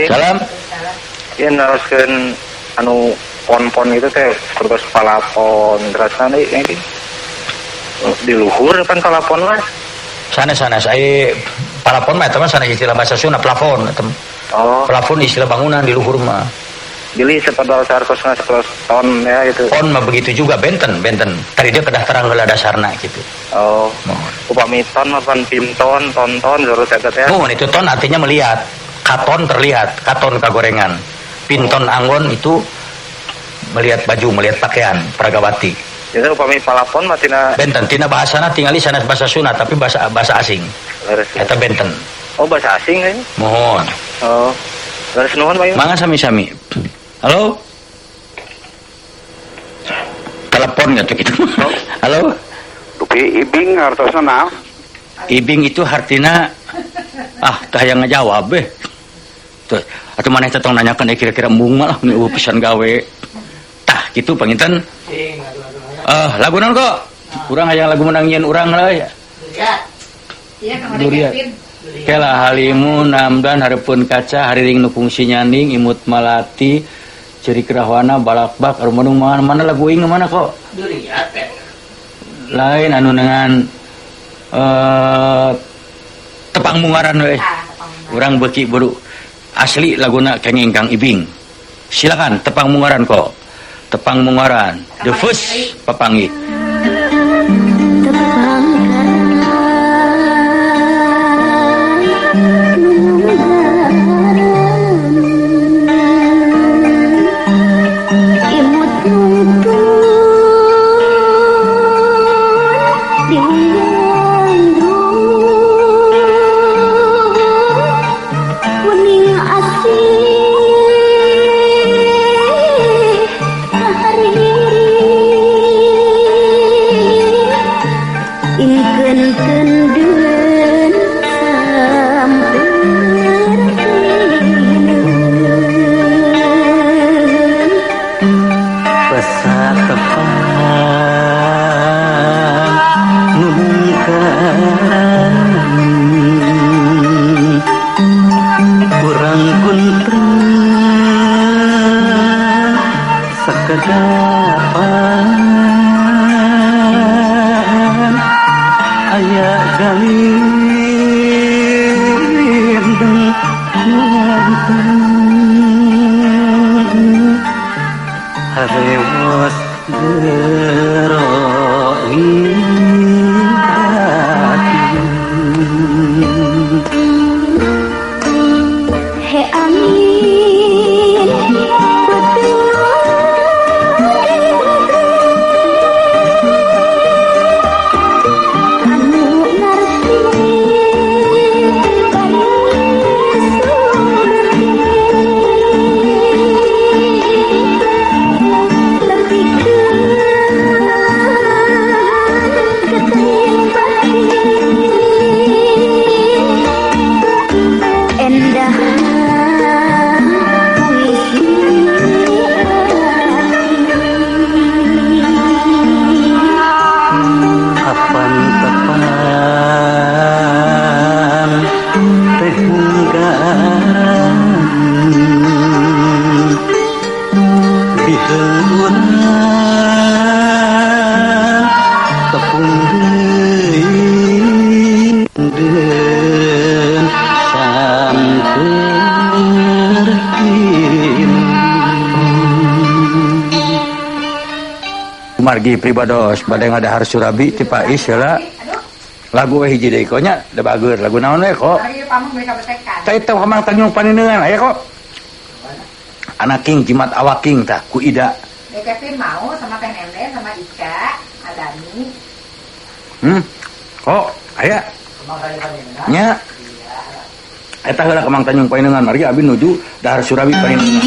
S1: Salam.
S9: Ieu neruskeun anu pon-pon itu teh terus palapon terus ini di luhur kan palapon mah.
S1: Sana-sana saya palapon mah eta mah sana istilah bahasa Sunda plafon eta.
S9: Oh.
S1: Plafon istilah bangunan di luhur mah.
S9: Jadi sepadal sarkosna sekelas ton ya gitu.
S1: Pon mah begitu juga benten. Tadi dia kedah terang heula dasarna gitu.
S9: Oh. Upami ton mah pan pinton, tonton terus eta teh.
S1: Mun itu ton artinya melihat. Katon terlihat, katon kagorengan. Pinton anggon itu melihat baju, melihat pakaian, pragawati.
S9: Jadi upami palapon mah tina
S1: benten, tina bahasana tingali sanes bahasa Sunda tapi bahasa asing. Eta benten.
S9: Oh, bahasa asing kan?
S1: Mohon.
S9: Oh. Leres nuhun Pak.
S1: Mangga sami-sami. Halo. Telepon enggak tuh gitu. Halo.
S11: Dupi ibing hartosna naon?
S1: Ibing itu hartina tah yang ngajawab beh. Tuh, atuh maneh teh tong nanyakeun kira-kira embung mah lah eueuh pisan gawe. Tah kitu panginten. Lagu naon kok? Urang hayang lagu menang nyeun urang lah ya.
S10: Iya, kamari Kevin.
S1: Kela halimun namdan hareupeun kaca hariring nu fungsi nyanding imut malati ciri kerahwana balakbak arumanung mana lagu ing mana kok?
S10: Duriat.
S1: Lain anu dengan tepang mungaran we. Urang beuki buru asli laguna kenging Kang Ibing. Silakan tepang mungaran kok. Tepang mungaran the first papanggih.
S4: Thank you.
S1: Margi pribados bade ngadahar surabi ti Pais heula. Lagu we hiji deui nya da bager lagu naon we kok. Tah eta Kamang Tanjung Panineungan aya kok. Anaking jimat awaking tah ku Ida.
S10: Kevin mau sama Teh Nene sama Ica, Adani.
S1: Kok aya? Nya. Eta heula Kamang Tanjung Panineungan margi abi nuju dahar surabi Panineungan.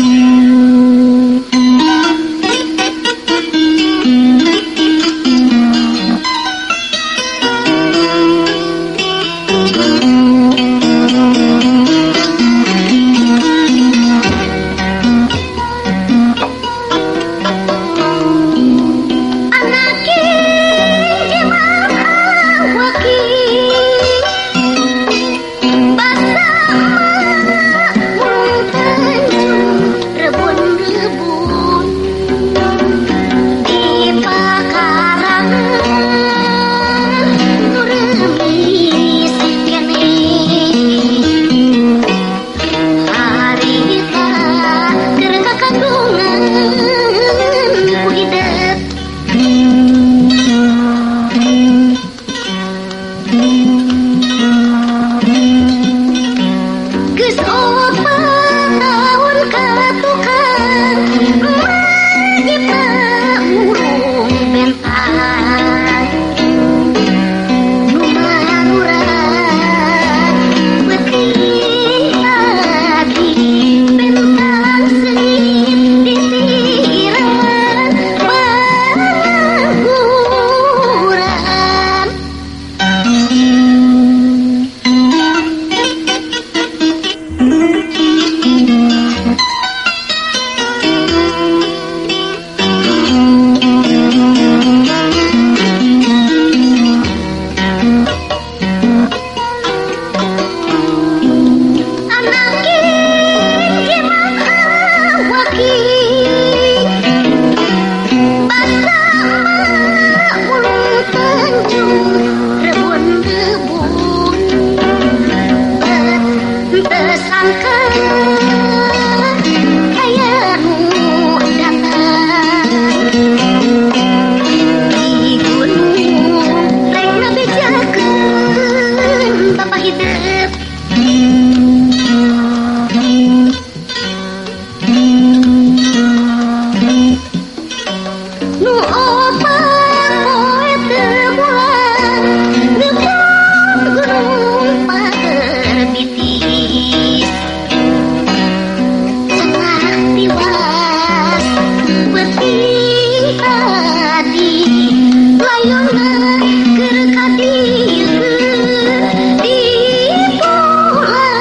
S12: Layuna keur kadieu di pulang.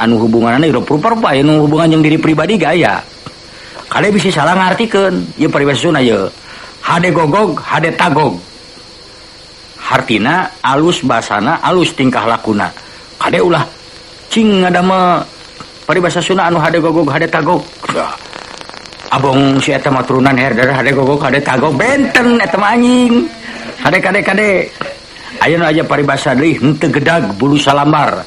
S1: anu hubunganna rupa-rupa anu hubungan jeung diri pribadi gaya. Kade bisa salah ngartikeun ieu paribasa Sunda ieu. Hade gogog, hade tagog. Hartina alus basana, alus tingkah lakuna. Kade ulah cing ngadamel paribasa Sunda anu hade gogog, hade tagog. Abong si eta mah turunan herder hade gogog, hade tagog benten eta mah anjing. Kade kade kade. Ayeuna aja paribasa deui henteu gedag bulu salambar.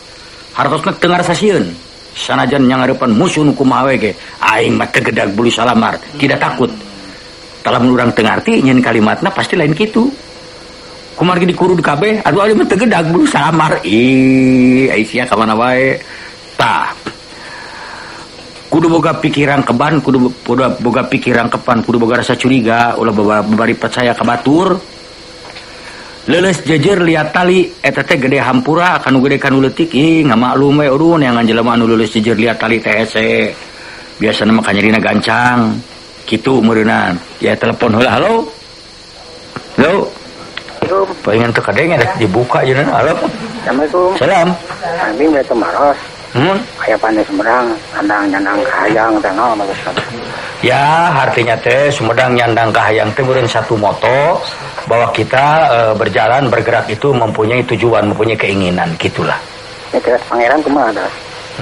S1: Hartosna teu ngarasa sieun. Sanajan nyangareupan musuh nu kumaha we ge, aing mah teu gedag bulu salambar, tidak takut. Lamun urang teu ngarti nyeun kalimatna pasti lain kitu. Kumargi dikurud kabeh, aduh aing mah teu gedag bulu salambar. Ih, ai sia ka mana wae. Tah. Kudu boga pikiran keban, kudu boga pikiran kepan, kudu boga rasa curiga, ulah babari percaya ka batur. Leuleus jejer liat tali eta teh gede hampura kanu gede kanu leutik ih ngamaklum we urun yang jelema anu leuleus jejer liat tali teh hese. Biasana mah kanyerina gancang. Kitu meureunnan. Ya telepon heula halo. Halo. Palingan teu kadenge rek dibuka jeung halo.
S7: Assalamualaikum.
S1: Salam.
S7: Abi mah teu maros. Aya pandai Sumedang, andang nyandang kahayang teh naon maksudna?
S1: Ya, artinya teh Sumedang nyandang kahayang teh meureun satu moto bahwa kita berjalan bergerak itu mempunyai tujuan, mempunyai keinginan, gitulah.
S7: Ya, Cadas Pangeran kumaha dah?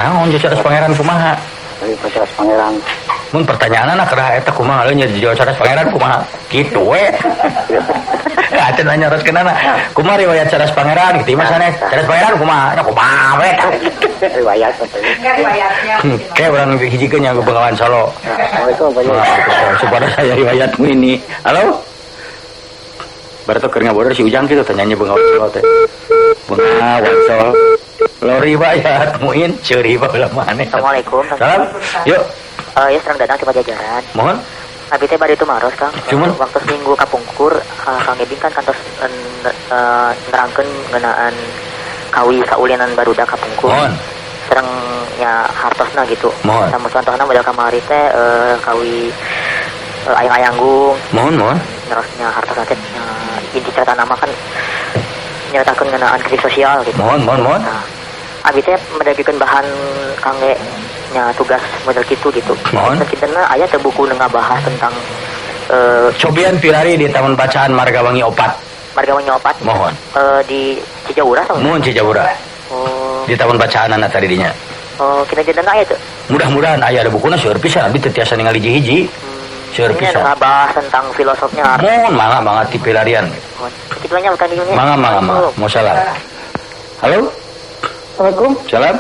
S1: Naon Cadas Pangeran kumaha?
S7: Dari Cadas Pangeran.
S1: Mun pertanyaanna kedah eta kumaha leuh nya Cadas Pangeran kumaha? Kitu we. Atuh nanya terus kenana. Kumaha riwayat Cadas Pangeran kitu mah sanes. Cadas Pangeran kumaha? Nya kumaha we.
S7: Riwayat
S10: enggak riwayatnya.
S1: Kayak orang hijikeun nya Bengawan Solo.
S7: Assalamualaikum Pak.
S1: Supaya saya riwayatmu ini. Halo? Berarti keur ngabodor si Ujang kitu tanyanya Bengawan Solo teh. Bengawan Solo. Lo riwayat muin ceuri baheula maneh.
S5: Assalamualaikum.
S1: Salam. Yuk.
S5: Ya serang datang ke Pajajaran.
S1: Mohon.
S5: Abi teh bade tumaros Kang.
S1: Cuman
S5: waktu seminggu kapungkur Kang Ibing kan kantos nerangkeun ngeunaan kawi kaulinan barudak kapungkur.
S1: Mohon.
S5: Sareng nya hartosna gitu.
S1: Mohon.
S5: Samu contohna model kamari teh kawi ayang-ayanggung.
S1: Mohon, mohon.
S5: Terusnya hartosna teh inti cerita nama kan nyeritakeun ngeunaan kritik sosial gitu.
S1: Mohon, mohon, mohon.
S5: Nah, abi teh mendagikeun bahan kangge nya tugas model kitu gitu.
S1: Mohon.
S5: Kitana aya teh buku nu ngabahas tentang
S1: Cobian Pilari di Taman Bacaan Margawangi 4.
S5: Margawangi 4.
S1: Mohon.
S5: Di Cijawura sama?
S1: Mohon Cijawura.
S5: Oh.
S1: Di Taman Bacaan anak tadi dinya.
S5: Oh, kita jenengan aya teu?
S1: Mudah-mudahan aya ada bukuna seueur pisan abdi teu tiasa ningali hiji-hiji. Seueur pisan.
S5: Ngabahas tentang filosofnya.
S1: Mohon mangga banget di Pilarian.
S5: Mohon. Kitu nya bukan di
S1: Mangga mangga mangga. Mau salam. Halo?
S7: Assalamualaikum.
S1: Salam.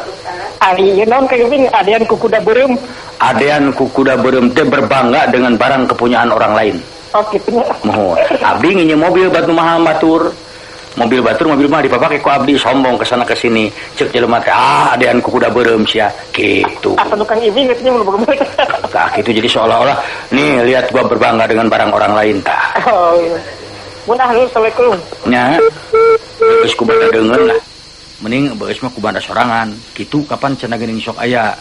S7: Ari ieu naon Kang Ibing adean ku kuda beureum.
S1: Adean ku kuda beureum teh berbangga dengan barang kepunyaan orang lain.
S7: Oh kitu nya.
S1: Mohon. Abdi nginjem mobil batu mahal batur. Mobil batur mobil mah dipapake ku abdi sombong ke sana ke sini. Ceuk jelema teh ah adean ku kuda beureum sia kitu.
S7: Asa nu Kang Ibing kitu nya mun boga.
S1: Tah kitu jadi seolah-olah nih lihat gua berbangga dengan barang orang lain tah.
S7: Oh. Mun ah Assalamualaikum.
S1: Nya. Geus ku bada deungeun lah. Mending beus mah ku banda sorangan. Kitu kapan cenah geuning sok aya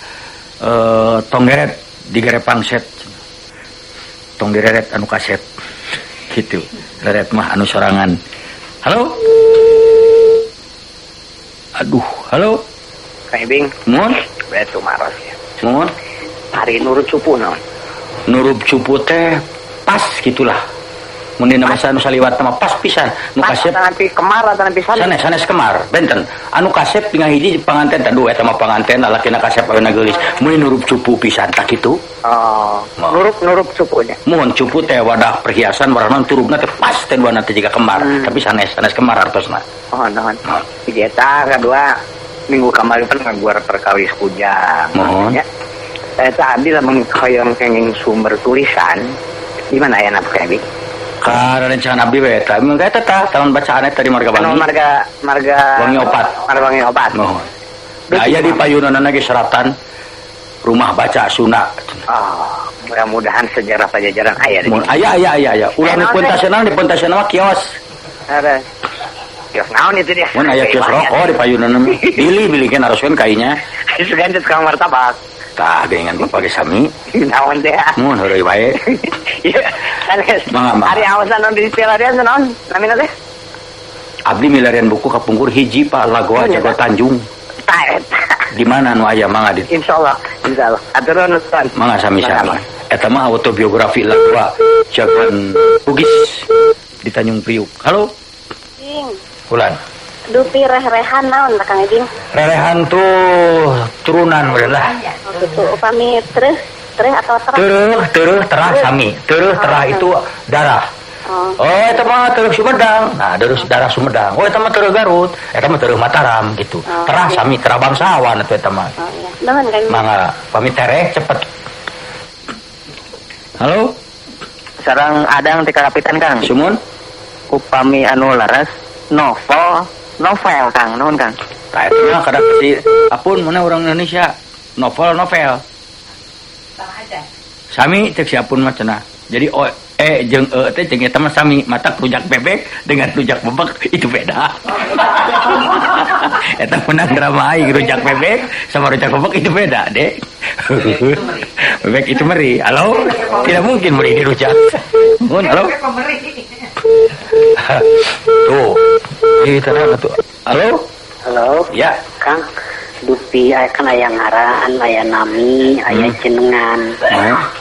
S1: tong geret digere pangset. Tong direret anu kaset. Kitu. Reret mah anu sorangan. Halo? Aduh, halo?
S7: Kang Ibing.
S1: Mohon?
S7: Betu maros ya.
S1: Mohon?
S7: Ari nurut cupu naon?
S1: Nurut cupu teh pas gitulah. Mun dina basa anu saliwat mah pas pisan. Nu kasep
S7: nanti kemar atau nanti sanes.
S1: Sanes, sanes kemar, benten. Anu kasep tinggal hiji panganten teh duh eta mah panganten lalakina kasep aweuna geulis. Mun nurup cupu pisan tah kitu.
S7: Oh, nurup cupunya.
S1: Mun cupu teh wadah perhiasan warna turupna teh pas teh duana teh jiga kemar, tapi sanes, sanes kemar artosna.
S7: Oh, naon. Hiji eta kadua minggu kamari pan ngaguar perkawis kujang.
S1: Mohon.
S7: Ya. Eta abdi lamun hoyong kenging sumber tulisan di mana aya napa abdi?
S1: Karena rencana abdi we eta mun eta tah taman bacaan eta di Marga Wangi.
S7: Marga
S1: Wangi 4.
S7: Marga Wangi 4.
S1: Mohon. Aya di payunanna ge seratan rumah baca Sunda.
S7: Oh, mudah-mudahan sejarah Pajajaran aya.
S1: Mun aya aya aya aya. Ulah nu pentasna di pentasna mah kios.
S7: Ada. Kios naon itu dia?
S1: Mun aya kios rokok di payunanna mah. Bili-bili kan haruskeun kainya.
S7: Sugan tukang martabak.
S1: Tah geuningan bapak ge sami.
S7: Naon teh?
S1: Mun heureuy wae.
S7: Iya, sanes.
S1: Mangga, mangga.
S7: Ari awasan naon di pilarian naon? Namina teh?
S1: Abdi milarian buku kapungkur hiji Pak Lagoa Jago Tanjung.
S7: Tah eta.
S1: Di mana nu aya mangga dit?
S12: Insyaallah, insyaallah. Atur nuhun Ustaz.
S1: Mangga sami-sami. Eta mah autobiografi Ladua jagoan Bugis di Tanjung Priuk. Halo?
S4: Ding.
S1: Ulan.
S4: Dupi reh-rehan naon Kang Ibing?
S1: Rerehan tuh turunan lah.
S4: Oh, gitu. Upami tereh tereh atau terah?
S1: Tereh, tereh, terah sami. Tereh, terah itu darah. Oh, eta mah tereh Sumedang. Nah, terus darah Sumedang. Oh, eta mah tereh Garut. Eta mah tereh Mataram gitu.
S4: Oh,
S1: terah
S4: iya.
S1: Sami, terah bangsawan atuh eta mah.
S4: Oh iya. Nuhun Kang.
S1: Mangga, pamit tereh cepet. Halo?
S5: Sareng Adang ti Karapitan Kang.
S1: Sumun?
S5: Upami anu laras novel Kang, nuhun Kang.
S1: Tah eta mah kadang si apun mana orang Indonesia novel novel.
S10: Sama aja.
S1: Sami cek si apun mah cenah. Jadi o e jeung e teh jeung eta mah sami, mata rujak bebek dengan rujak bebek itu beda. Eta menang drama aing rujak bebek sama rujak bebek itu beda, Dek. Bebek itu meri. Halo? Tidak mungkin meri di rujak. Mun, halo? Tuh. Ih, tenang atuh. Halo?
S8: Halo.
S1: Ya,
S8: Kang. Dupi aya kan aya ngaran, aya nami, aya jenengan.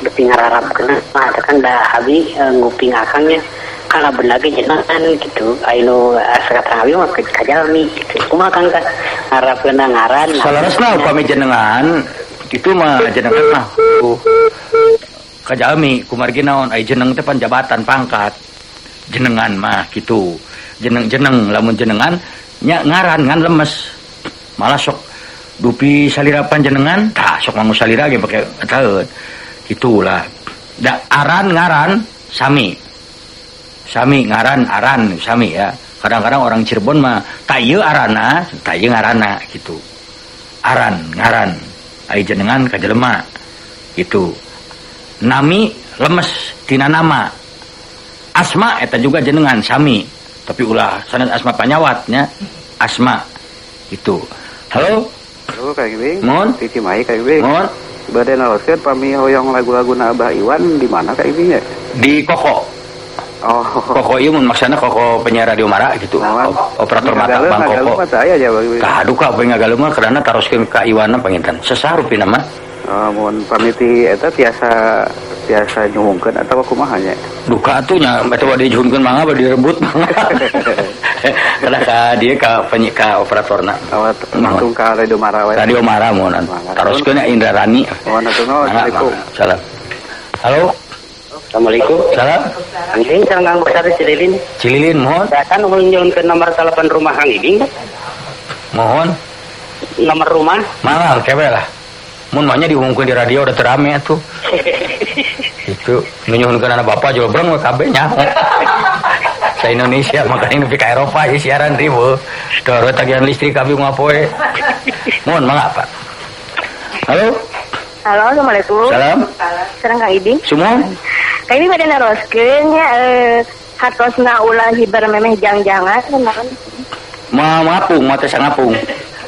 S8: Dupi ngararapkeun mah eta kan da abi nguping akang nya. Kana bener ge jenengan gitu. Aya nu sakatang abi mah kajalmi gitu. Kumaha Kang tah ngarapkeun ngaran?
S1: Salaresna upami jenengan itu mah jenengan mah kajalmi kumargi naon aya jeneng teh pan jabatan pangkat. Jenengan mah gitu. Jeneng-jeneng lamun jenengan nya ngaran ngan lemes. Malah sok dupi salira panjenengan tah sok mangu salira ge pake taeun. Gitulah. Da aran ngaran sami. Sami ngaran aran sami ya. Kadang-kadang orang Cirebon mah ta ieu arana, ta ieu ngaranna gitu. Aran ngaran ai jenengan ka jelema gitu. Nami lemes tina nama. Asma eta juga jenengan sami. Tapi ulah sanes asma panyawat nya. Asma gitu. Halo?
S11: Halo Kang Ibing.
S1: Mohon.
S11: Ti Cimahi Kang Ibing.
S1: Mohon.
S11: Bade naroskeun pami hoyong lagu-laguna Abah Iwan di mana Kang Ibing ya?
S1: Di Koko.
S11: Oh.
S1: Koko ieu mun maksana Koko penyiar Radio Mara gitu. Operator mata Bang Koko.
S11: Saya aja Bang Ibing.
S1: Tah duka apa ngagaleuh mah karena taroskeun ka Iwanna panginten. Sesah rupina mah.
S11: Oh, mun pamiti eta tiasa nyuhungkeun atawa kumaha nya?
S1: Duka atuh nya eta bade dijuhunkeun mangga bade direbut mangga. Karena ka dia ka ka operatorna.
S11: Langsung ka Radio Mara we.
S1: Radio Mara mun. Taroskeun nya Indra Rani.
S11: Mohon atuh nuhun. Assalamualaikum.
S1: Salam. Halo.
S7: Assalamualaikum.
S1: Salam.
S7: Kang Ibing sareng Kang Besar Cililin.
S1: Cililin mohon.
S7: Saya nuhun nyuhunkeun nomor telepon rumah Kang Ibing.
S1: Mohon.
S7: Nomor rumah?
S1: Mangga kewe lah. Mun mah nya diumumkeun di radio udah terame atuh. Itu nu nyuhunkeun anak bapak jolbreng we kabeh nyaho. Sa Indonesia makanya nepi ka Eropa ieu siaran riweuh. Teu tagihan listrik abi moal poe. Mohon mangga Pak. Halo.
S4: Halo, Assalamualaikum.
S1: Salam.
S4: Sareng Kang Ibing.
S1: Sumon.
S4: Kang Ibing bade naroskeun nya hatosna ulah hiber memeh jang-jangan naon?
S1: Moal ngapung, moal tiasa ngapung.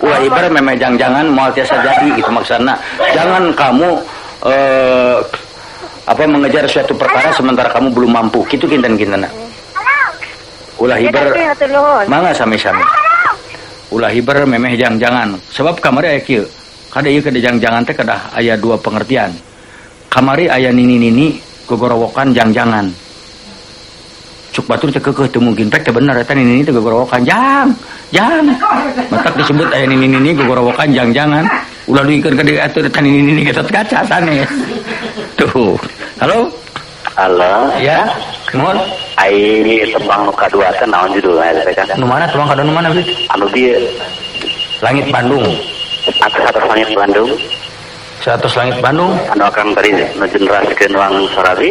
S1: Ulah hiber memeh jang-jangan moal tiasa jadi gitu maksudna. Jangan kamu mengejar suatu perkara sementara kamu belum mampu. Kitu kinten-kintenna. Ulah hiber mangga sami-sami. Ulah hiber memeh jang-jangan. Sebab kamari aya kieu. Kada ieu kada jang-jangan teh kedah aya dua pengertian. Kamari aya nini-nini gogorowokan jang-jangan. Cuk batur teh keukeuh teu mungkin pek teh bener eta nini-nini teh gogorowokan jang. Jang. Matak disebut aya nini-nini gogorowokan jang-jangan. Ulah duikeun ka dieu atuh eta nini-nini gatot kaca sanes. Tuh. Halo?
S3: Halo.
S1: Ya. Mohon.
S3: Ai tembang nu kadua teh naon judulna eta teh Kang?
S1: Nu mana tembang kadua nu mana, Bi?
S3: Anu dieu.
S1: Langit Bandung.
S3: Atas langit Bandung.
S1: 100 langit Bandung.
S3: Anu akang tadi nu generasikeun Wang Sorabi.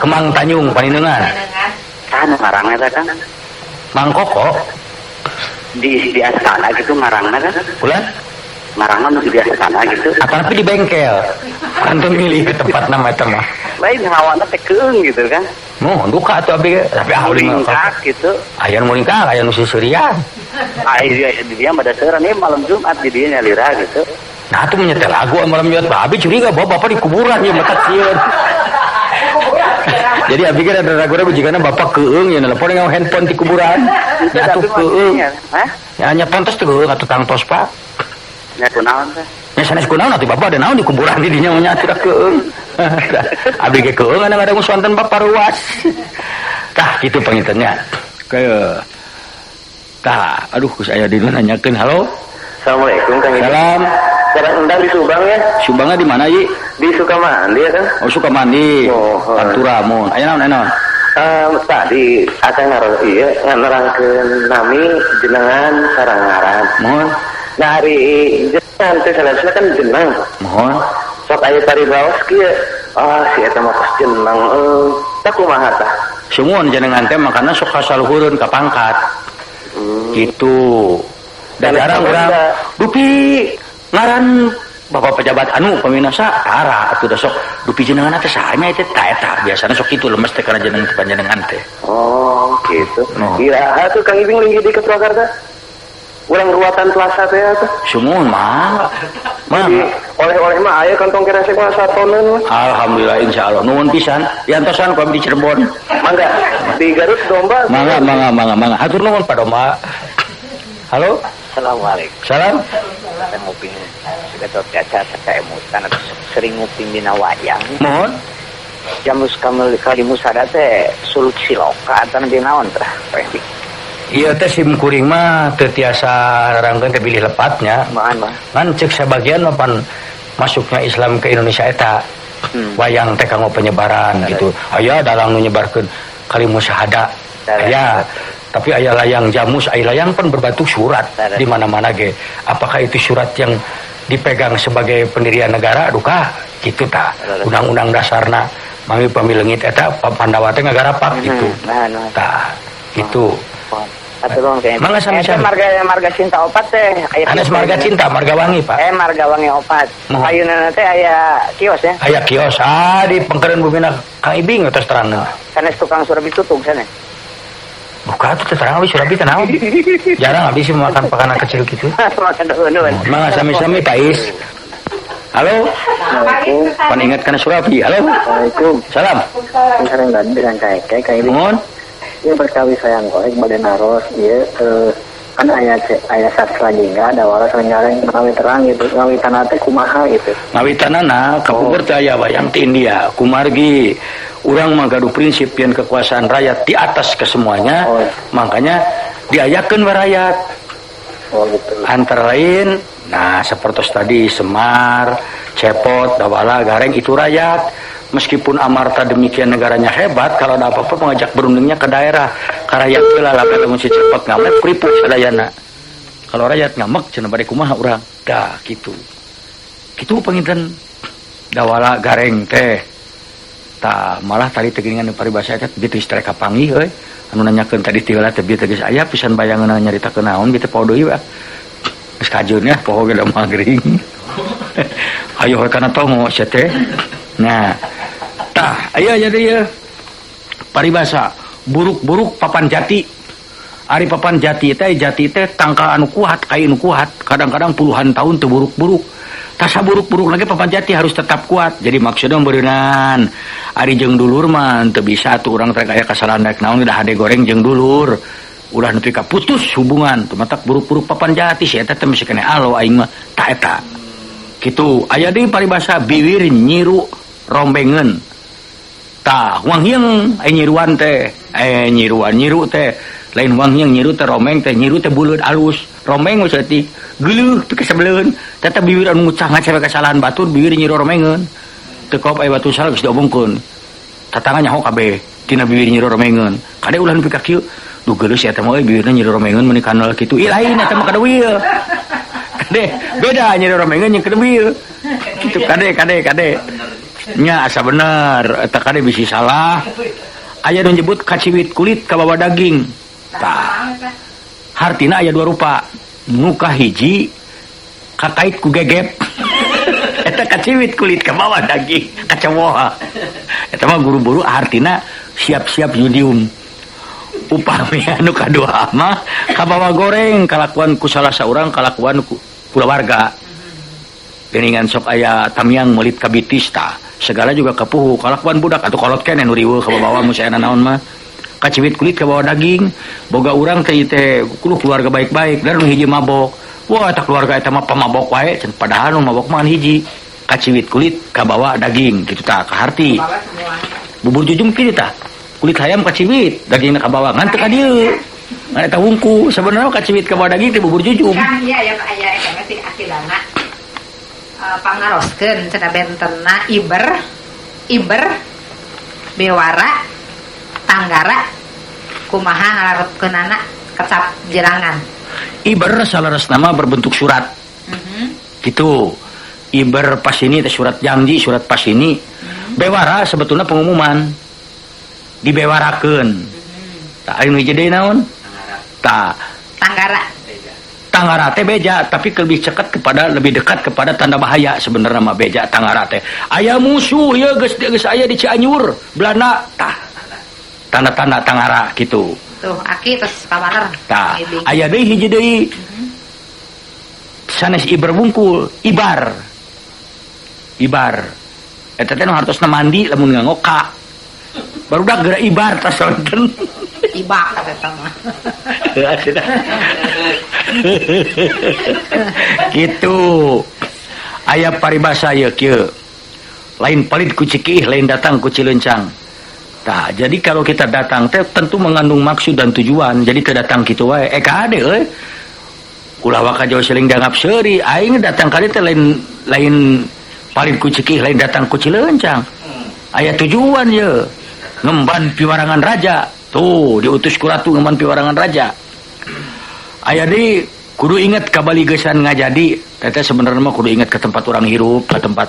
S1: Kemang Tanjung Paninengan.
S3: Saha nu ngarangna eta Kang?
S1: Mang Koko.
S3: Di astana gitu ngarangna kan?
S1: Ulah?
S3: Ngarangna nu di astana gitu.
S1: Tapi di bengkel. Kan teu milih ke tempat nama eta mah.
S3: Lain hawana teh keung gitu kan.
S1: Mohon duka atuh abi tapi ah
S3: mulingkak gitu.
S1: Aya nu mulingkak, aya nu sisurian.
S3: Aya di dia mah daseuran ieu malam Jumat di dieu nyalira gitu.
S1: Nah atuh menyetel lagu malam Jumat abi curiga bahwa bapak di kuburan ieu mah sieun. Jadi abi kan ada ragu-ragu jigana bapak keung ya nelpon ngau handphone di kuburan. Ya atuh keung.
S3: Hah?
S1: Ya nya pantes teh keung atuh tangtos Pak.
S12: Nya kunaon teh?
S1: Nya sanes kunaon atuh bapak ada naon di kuburan di dinya nya atuh keung. Abdi ge keung anu ngadangu sonten bapak ruas. Tah kitu pangintennya. Ke tah aduh geus aya di nanyakeun halo.
S3: Assalamualaikum Kang.
S1: Salam.
S3: Sekarang endang di Subang ya.
S1: Subangnya di mana Yi?
S3: Di Sukamandi ya kan?
S1: Oh Sukamandi.
S3: Oh,
S1: Pantura mun. Aya naon aya naon?
S3: Tadi akan nerangkeun nami jenengan sareng ngaran.
S1: Mohon.
S3: Nah hari jenengan teh sanesna kan jeneng.
S1: Mohon.
S3: Sok aya paribaos kieu. Ah si eta mah pas jeneng tah kumaha tah?
S1: Sumuhun jenengan teh makana sok kasaluhureun ka pangkat. Gitu. Dan jarang urang dupi ngaran bapak pejabat anu peminasa tara atuh da sok dupi jenengan teh saha nya teh ta eta biasana sok kitu lemes teh kana jeneng panjenengan teh.
S3: Oh gitu.
S1: No.
S3: Iraha tuh Kang Ibing linggih di ke Purwakarta. Urang ruatan plaza teh atuh.
S1: Sumuhun mah.
S3: Mah oleh-oleh mah aya kantong keresek mah satoneun mah.
S1: Alhamdulillah insyaallah nuhun pisan. Diantosan ku abdi di Cirebon.
S3: Mangga di Garut domba.
S1: Mangga mangga mangga mangga. Hatur nuhun Pak Domba. Halo.
S12: Assalamualaikum.
S1: Salam.
S12: Saya nguping sudah biasa saya emutan atau sering nguping dina wayang.
S1: Mohon.
S12: Jamus kamel kalimusada teh sulut siloka atau nanti naon teh.
S1: Iya teh sim kuring mah teu tiasa nerangkeun teh bilih lepatnya.
S12: Mohon mah.
S1: Ngan ceuk sabagian mah pan masuknya Islam ke Indonesia eta. Wayang teh kanggo penyebaran gitu. Aya dalang nu nyebarkeun kalimusahada. Aya. Tapi aya layang jamus, aya layang pun berbentuk surat di mana-mana ge. Apakah itu surat yang dipegang sebagai pendirian negara? Duka, gitu tah. Undang-undang dasarna mami pamileungit eta Pandawa teh ngagarapak gitu. Tah, gitu. Mangga sami-sami.
S12: Marga Cinta opat teh.
S1: Anes Marga Cinta, Marga Wangi, Pak.
S12: Marga Wangi opat. Ayunana teh aya kios ya.
S1: Aya kios. Ah, di pengkeren bumina Kang Ibing atos terangna.
S12: Sanes tukang surabi tutup sanes.
S1: Buka tuh terang abis surabi tenang. Jarang abis sih makan pakanan kecil gitu. Mangga sami-sami Pak Is. Halo. Pan ingat kana surabi. Halo.
S5: Assalamualaikum.
S1: Salam.
S5: Sareng dengan kaeke Kang Ibing.
S1: Mohon.
S5: Ieu perkawis sayang korek bade naros ieu kan aya aya sastra jingga dawala sareng ngawi terang gitu. Ngawitanna teh kumaha gitu.
S1: Ngawitanana kapungkur teh aya wayang ti India kumargi. Urang mah gaduh prinsip yen kekuasaan rakyat di atas kesemuanya, makanya diayakeun we rakyat.
S5: Oh, gitu.
S1: Antara lain, nah seperti tadi Semar, Cepot, Dawala, Gareng itu rakyat. Meskipun Amarta demikian negaranya hebat, kalau ada apa-apa mengajak berundingnya ke daerah. Ka rakyat heula lah lamun si Cepot ngamek keripuk sadayana. Kalau rakyat ngamek cenah bade kumaha urang. Dah gitu. Kitu panginten Dawala Gareng teh. Tah malah tadi teh geuningan paribasa eta bieu teh kapanggih euy. Anu nanyakeun tadi ti heula teh bieu teh geus aya pisan bayangeunna nyaritakeun naon bieu teh poho deui we. Geus kajeun nya poho ge da magring. Ayo we kana tongo sia teh. Nah, tah aya jadi ieu paribasa buruk-buruk papan jati. Ari papan jati teh tangkal anu kuat, kayu anu kuat, kadang-kadang puluhan tahun teu buruk-buruk. Tasa buruk-buruk lagi papan jati harus tetap kuat. Jadi maksudnya beureunan ari jeung dulur mah teu bisa atuh urang teh aya kasalahan daek naon da hade goreng jeung dulur. Ulah nepi ka putus hubungan tumatak buruk-buruk papan jati si eta teh mesti kene alo aing mah ta eta. Kitu aya deui paribasa biwir nyiru rombengeun. Tah wanghyeng aya nyiruan teh, nyiruan nyiru teh lain wanghyeng nyiru teh romeng teh nyiru teh buleud alus. Romeng we saeutik geuleuh teu kasebeleun. Tetep biwir anu ngucah ngacewe kesalahan batur biwir nyiru romengeun. Teu kop aya batur salah geus diomongkeun. Tatangga nyaho kabeh tina biwir nyiru romengeun. Kade ulah nepi ka kieu. Duh geuleuh si eta mah euy biwirna nyiru romengeun meuni kanal kitu. Ih lain eta mah kadeuwil. Kade beda nyiru romengeun jeung kadeuwil. Kitu kade kade kade. Nya asa bener eta kade bisi salah. Aya nu nyebut kaciwit kulit kabawa daging. Tah. Hartina aya dua rupa. Nu kahiji kakait ku gegep. Eta kaciwit kulit kabawa daging kacawoha. Eta mah guru-guru hartina siap-siap yudium. Upami anu kadua mah kabawa goreng kalakuan ku salah saurang kalakuan ku kulawarga. Geuningan sok aya tamiang meulit ka bitis tah. Segala juga kapuhu kalakuan budak atuh kolot keneh nu riweuh kabawa mun saena naon mah. Kaciwit kulit kabawa daging, boga urang teh teh keluarga baik-baik dan nu hiji mabok. Wah eta keluarga eta mah pamabok wae padahal nu mabok mah hiji kaciwit kulit kabawa daging kitu tah kaharti. Bubur jujum kitu tah. Kulit hayam kaciwit dagingna kabawa ngan teu ka dieu. Ngan eta wungku sebenarnya kaciwit kabawa daging teh bubur jujum.
S10: Kan ieu aya aya SMS ti akidana. Pangaroskeun cenah bentenna iber bewara tanggara kumaha ngalarepkeunana kecap jerangan.
S1: Iber salaras nama berbentuk surat. Gitu. Iber pas ini surat janji, surat pas ini. Bewara sebetulnya pengumuman. Dibewarakeun. Tah anu hiji deui naon? Tah
S10: tanggara.
S1: Tanggara teh beja, tapi lebih cekat kepada lebih dekat kepada tanda bahaya sebenarnya mah beja tanggara teh. Aya musuh ieu geus aya di Cianjur, Belanda. Tah. Tanda-tanda tanggara gitu.
S10: Tuh, aki terus kawaler.
S1: Tah, aya deui hiji deui. Sanes iber wungkul, ibar. Ibar. Eta teh nu hartosna mandi lamun nganggo ka. Barudak geura ibar tas sonten.
S10: Ibak eta mah.
S1: Gitu. Aya paribasa ieu kieu. Lain palid ku Cikih, lain datang ku Cilencang. Tah, jadi kalau kita datang teh tentu mengandung maksud dan tujuan. Jadi teu datang kitu wae. Kade euy. Ulah waka jauh seling dianggap seuri. Aing datang ka dieu teh lain palid ku Cikih, lain datang ku Cilencang. Aya tujuan ye. Ngemban piwarangan raja. Tuh, diutus ku ratu ngemban piwarangan raja. Aya deui kudu inget ka baligesan ngajadi. Teh sebenarnya mah kudu inget ke tempat urang hirup, ke tempat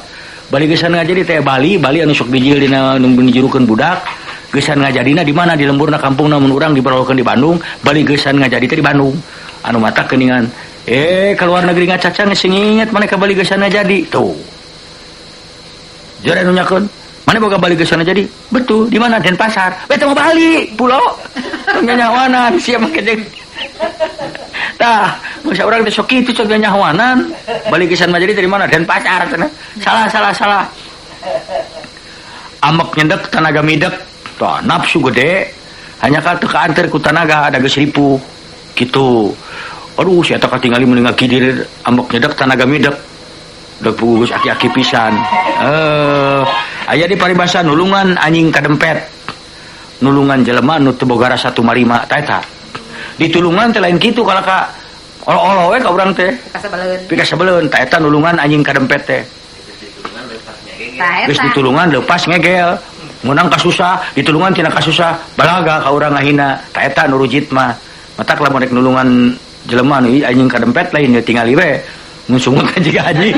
S1: baligesan ngajadi teh Bali, Bali anu sok bijil dina nu dijurukeun budak. Gesan ngajadina di mana di lemburna kampungna mun urang diperolehkeun di Bandung, baligesan ngajadi teh di Bandung. Anu mata keuningan, ke luar negeri ngacacang geus inget maneh ka baligesan ngajadi. Tuh. Jare nu nyakeun, mana boga baligesan ngajadi? Betul, di mana? Denpasar. We teh mah Bali, pulau. Tong nyawanan sia make jeung. Tah, masa urang teh sok kitu sok nyawanan. Baligesan ngajadi dari mana? Denpasar cenah. Salah. Amek nyendek tanaga midek. Tah, nafsu gede. Hanya ka teu kaanteur ku tanaga ada geus ripuh. Kitu. Aduh, si eta katingali meuni ngakidir ambek nyedek tanaga midek. Dek pugus aki-aki pisan. Aya di paribasa nulungan anjing kadempet. Nulungan jelema nu teu boga rasa tumarima ta eta. Ditulungan teh lain kitu kalau ka olo-olo we ka urang teh. Pikasebeleun ta eta nulungan anjing kadempet teh. Geus ditulungan leupas ngegel. Menang kasusah, ditulungan tina kasusah, balaga ka urang ngahina. Ta eta nu rujit mah. Matak lamun rek nulungan jelema nu anjing kadempet lain tingali we. Mun sungut jiga anjing.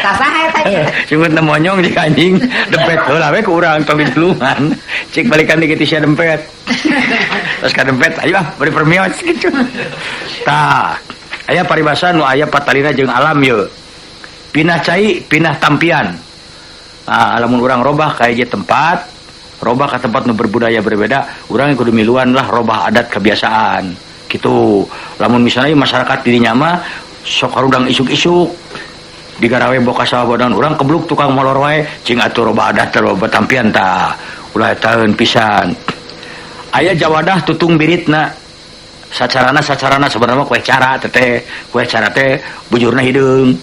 S10: Sasaha eta nya.
S1: Sungut na monyong jiga anjing, dempet heula we ku urang tong ditulungan. Cik balikan deui sia dempet. Terus ka dempet ayo ah bari permios kitu. Tah, aya paribasa nu aya patalina jeung alam ye. Pinah cai, pinah tampian. Ah, lamun urang robah ka hiji tempat, robah ka tempat nu berbudaya berbeda, urang kudu miluan lah robah adat kebiasaan. Kitu. Lamun misalnya masyarakat dirinya mah sok harudang isuk-isuk digarawe boka sawabodan urang kebluk tukang molor wae cing atuh robah adat robah tampian tah. Ulah taeun pisan. Aya jawadah tutung biritna. Sacarana sebenarnya kue cara teh, kue cara teh bujurna hideung.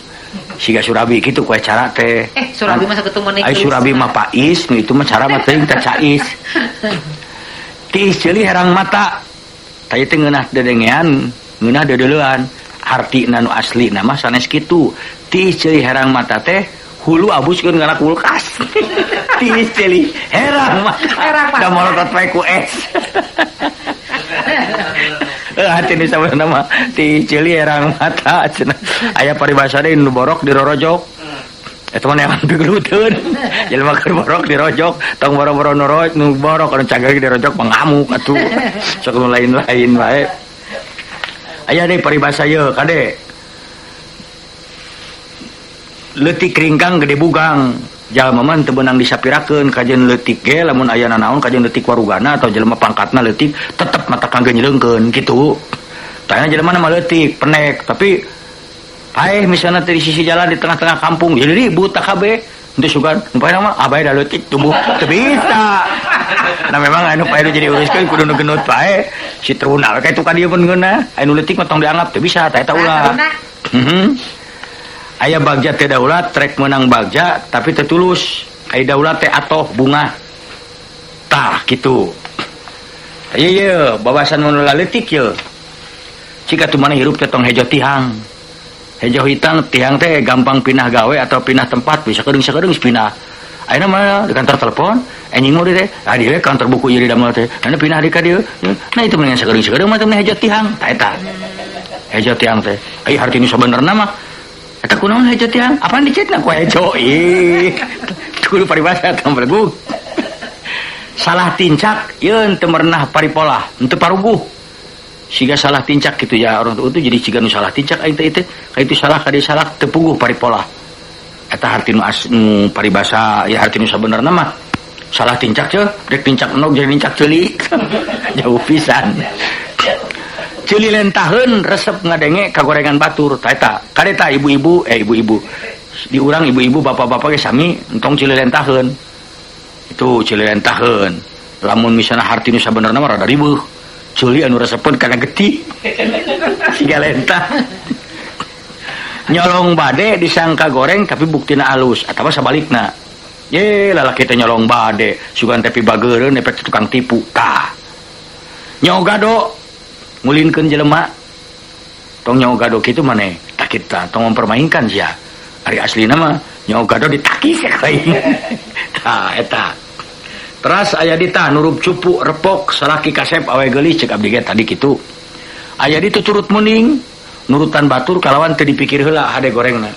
S1: Siga surabi kitu kue cara teh.
S10: Surabi mah sakitu meuni.
S1: Ai surabi mah pais, nu itu mah cara mah teuing teh cais. Tiis ceuli herang mata. Tah ieu teh ngeunah dedengean, ngeunah deudeulean. Artina nu asli mah sanes kitu. Tiis ceuli herang mata teh hulu abuskeun kana kulkas. Tiis ceuli herang mata. Da molotot pae ku es. Hati ini sama nama ti ceuli herang mata cenah. Aya paribasa deui nu borok dirorojok. Eta mah neangan pigeluteun. Jelema keur borok dirojok, tong boro-boro nu borok anu cageur dirojok mah ngamuk atuh. Sok nu lain-lain wae. Aya deui paribasa ieu kade. Leutik ringkang gede bugang. Jalma mah teu beunang disapirakeun kajeun leutik ge lamun aya nanaon kajeun leutik warugana atau jelema pangkatna leutik tetep mata kangge nyeleungkeun kitu. Tah jelema mah leutik penek tapi paeh misalna teh di sisi jalan di tengah-tengah kampung jadi ribut tak kabeh. Henteu sugan nu paeh mah abae da leutik tubuh teu bisa. Nah memang anu pae nu jadi uruskeun kudu nu genut pae. Si teruna we ka itu ka dieu pun geunah. Anu leutik mah tong dianggap teu bisa tah eta ulah. Aya bagja teh daulat trek meunang bagja tapi teu tulus. Aya daulat teh atoh bunga. Tah kitu. Ieu ye babasan mun leutik ye. Cik atuh maneh hirup teh tong hejo tihang. Hejo hitang tiang teh gampang pindah gawe atau pindah tempat bisa kedeung-sakedeung pindah. Ayeuna mah di kantor telepon, anjing mah teh, ah di kantor buku jadi damel teh. Nah pindah di ka dieu. Nah itu mendingan sakedeung-sakedeung mah teh hejo tihang, tah eta. Hejo tihang teh. Ai harti nu sabenerna mah eta kunaon hejo tihang? Apaan dicetna ku hejo? Ih. Kudu paribasa tong belegug. Salah tincak yeun teu merenah paripolah, henteu paruguh. Siga salah tincak gitu ya orang tua itu jadi siga nu salah tincak aing teh ka itu salah ka dieu salah teu puguh paripolah. Eta harti nu nu paribasa ya harti nu sabenerna mah salah tincak ceuh rek tincak endog jadi nincak ceuli. Jauh pisan. Ceuli lentaheun resep ngadenge kagorengan batur ta eta. Kareta ibu-ibu ibu-ibu di urang ibu-ibu bapak-bapak ge sami entong ceuli lentaheun. Itu ceuli lentaheun. Lamun misalna harti nu sabenerna mah rada ribeuh. Ceuli anu resepeun kana getih. Siga lentah. Nyolong bade disangka goreng tapi buktina alus atawa sabalikna. Ye lalaki teh nyolong bade sugan teh pibageureun efek tukang tipu tah. Nyogado ngulinkeun jelema. Tong nyogado kitu maneh tah kita tong mempermainkan sia. Ari aslina mah nyogado ditakis ya kain. Tah eta. Teras aya di tah nurup cupu repok salaki kasep awe geulis cek abdi ge tadi kitu. Aya di tuturut muning nurutan batur kalawan teu dipikir heula hade gorengna.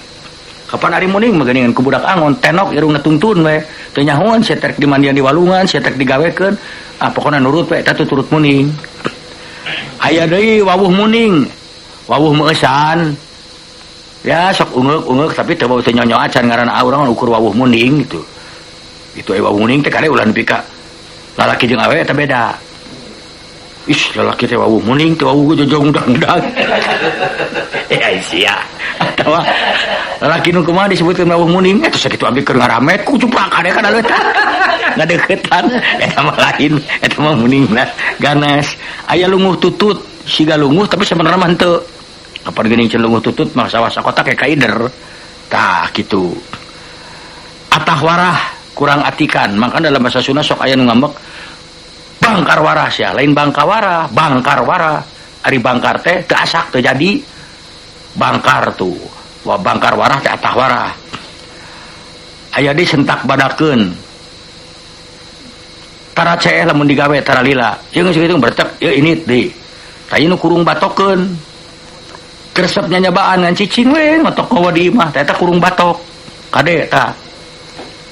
S1: Kapan ari muning mah geuningan ku budak angon tenok irungna tungtun we. Teu nyahoan sia terek dimandian di walungan sia terek digawekeun. Ah pokona nurut we eta tuturut muning. Aya deui wawuh muning. Wawuh meueusan. Ya sok ungeuk-ungeuk tapi teu bau teu nyonyo acan ngaranna urang ukur wawuh muning gitu. Itu wawuh muning teh kade ulah nepi ka lalaki jeung awewe eta beda. Ih, lalaki teh wawuh muning teh wawuh jojong undang-undang. Eh sia. Atawa lalaki nu kumaha disebutkeun wawuh muning eta sakitu abdi keur ngaramet ku cuprak kade kana leutan. Ngadeukeutan eta mah lain, eta mah muning lah ganas. Aya lunguh tutut, siga lunguh tapi sebenarnya mah henteu. Kapan geuning ceun lunguh tutut mah sawah sakotak kayak kaider. Tah kitu. Atah warah kurang atikan, maka dalam bahasa Sunda sok aya nu ngambek bangkar warah sia, lain bangkawara, bangkar warah. Ari bangkar teh teu asak teu jadi bangkar tuh. Wah bangkar warah teh atah warah. Aya di sentak badakeun. Tara ceeh lamun digawe tara lila. Ieu geus kitu bertek, ieu ini deui. Tah ieu nu kurung batokeun. Keresep nyanyabaan ngan cicing we ngotok kowa di imah teh eta kurung batok. Kade tah.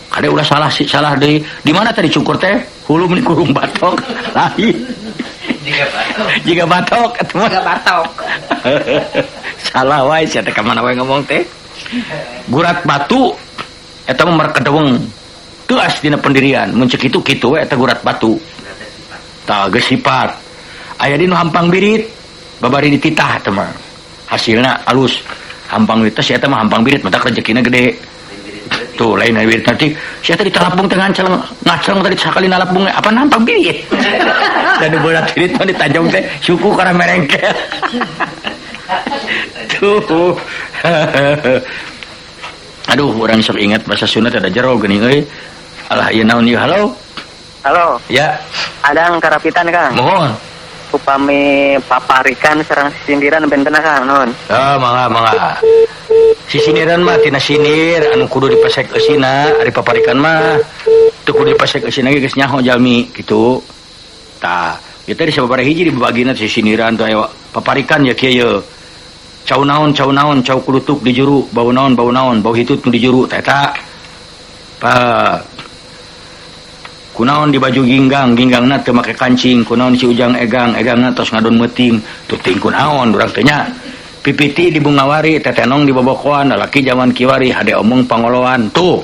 S1: Kade ulah salah sih, salah deui. Di mana tadi cukur teh? Hulu meni kurung batok. Lain.
S12: Jiga batok.
S1: Jiga batok eta mah.
S10: Jiga batok.
S1: Salah wae sia teh ka mana wae ngomong teh. Gurat batu eta mah merkedeweng. Teuas dina pendirian, mun ceuk kitu kitu we eta gurat batu. Tah geus sifat. Aya di nu hampang birit, babari dititah eta mah. Hasilna alus. Hampang birit teh si eta mah hampang birit matak rezekina gede. Tuh lain birit nanti si eta ditalapung teh nganceng, ngaceng tadi sakali nalapung apa hampang birit. Dan nu berat birit mah ditajong teh suku kana merengkel. Tuh. Aduh, urang sok ingat bahasa Sunda teh ada jero geuning euy. Alah ieu naon ieu? Halo.
S13: Halo.
S1: Ya.
S13: Adang Karapitan, Kang.
S1: Mohon.
S13: Upami paparikan sareng sisindiran benten Kang, nuhun.
S1: Oh, mangga mangga. Sisindiran mah tina sinir anu kudu dipesek eusina, ari paparikan mah teu kudu dipesek eusina ge geus nyaho jalmi kitu. Tah, ieu teh disababaraha hiji dibabagina sisindiran teh aya paparikan ya kieu ye. Cau naon, cau kulutuk di juru, bau naon, bau hitut nu di juru, tah eta. Pa kunaon di baju ginggang, ginggangna teu make kancing, kunaon si Ujang egang, egangna tos ngadon meuting, tuting kunaon urang teh nya. Pipiti di bungawari, tetenong di bobokoan, lalaki jaman kiwari, hade omong pangoloan, tuh.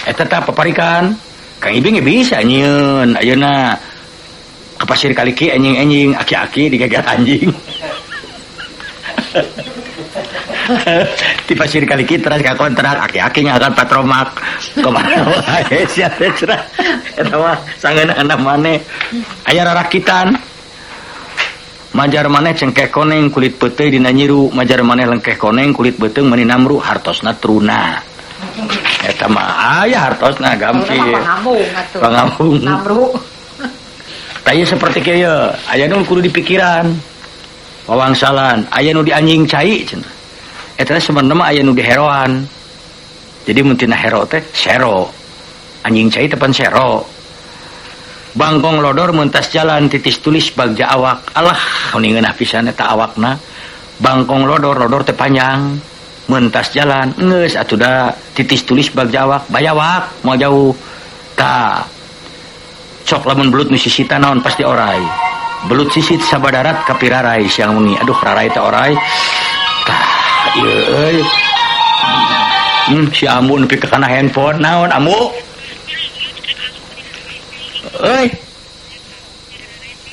S1: Eta tah paparikan. Kang Ibing ge bisa nyieun ayeuna. Ke pasir kaliki enjing-enjing, aki-aki digeger anjing. Di pasir kali kita ka kontrak aki-aki ngakan patromak. Kumaha wae sia teh cenah. Eta mah sangeunahna maneh. Aya rarakitan. Majar maneh cengkeh koneng kulit peuteuy dina nyiru, majar maneh lengkeh koneng kulit beuteung meuni namru hartosna truna. Eta mah aya hartosna gampil.
S10: Pangambung atuh.
S1: Pangambung.
S10: Namru.
S1: Tah ieu seperti kieu, aya nu kudu dipikiran. Wawangsalan, aya nu di anjing cai cenah. Eta teh sebenarnya mah aya nu di heroan. Jadi mun tina hero teh sero. Anjing cai teh pan sero. Bangkong lodor mentas jalan titis tulis bagja awak. Alah, meni ngeunah pisan eta awakna. Bangkong lodor, lodor teh panjang. Mentas jalan, geus atuh da titis tulis bagja awak, bayawak moal jauh. Tah. Sok lamun belut nu sisitan naon pasti orai. Belut sisit sabadarat kapirarai siang wengi. Aduh, rarai teh orai. Tah, ieu euy. Si Ambu nepi ka kana handphone naon Ambu? Euy.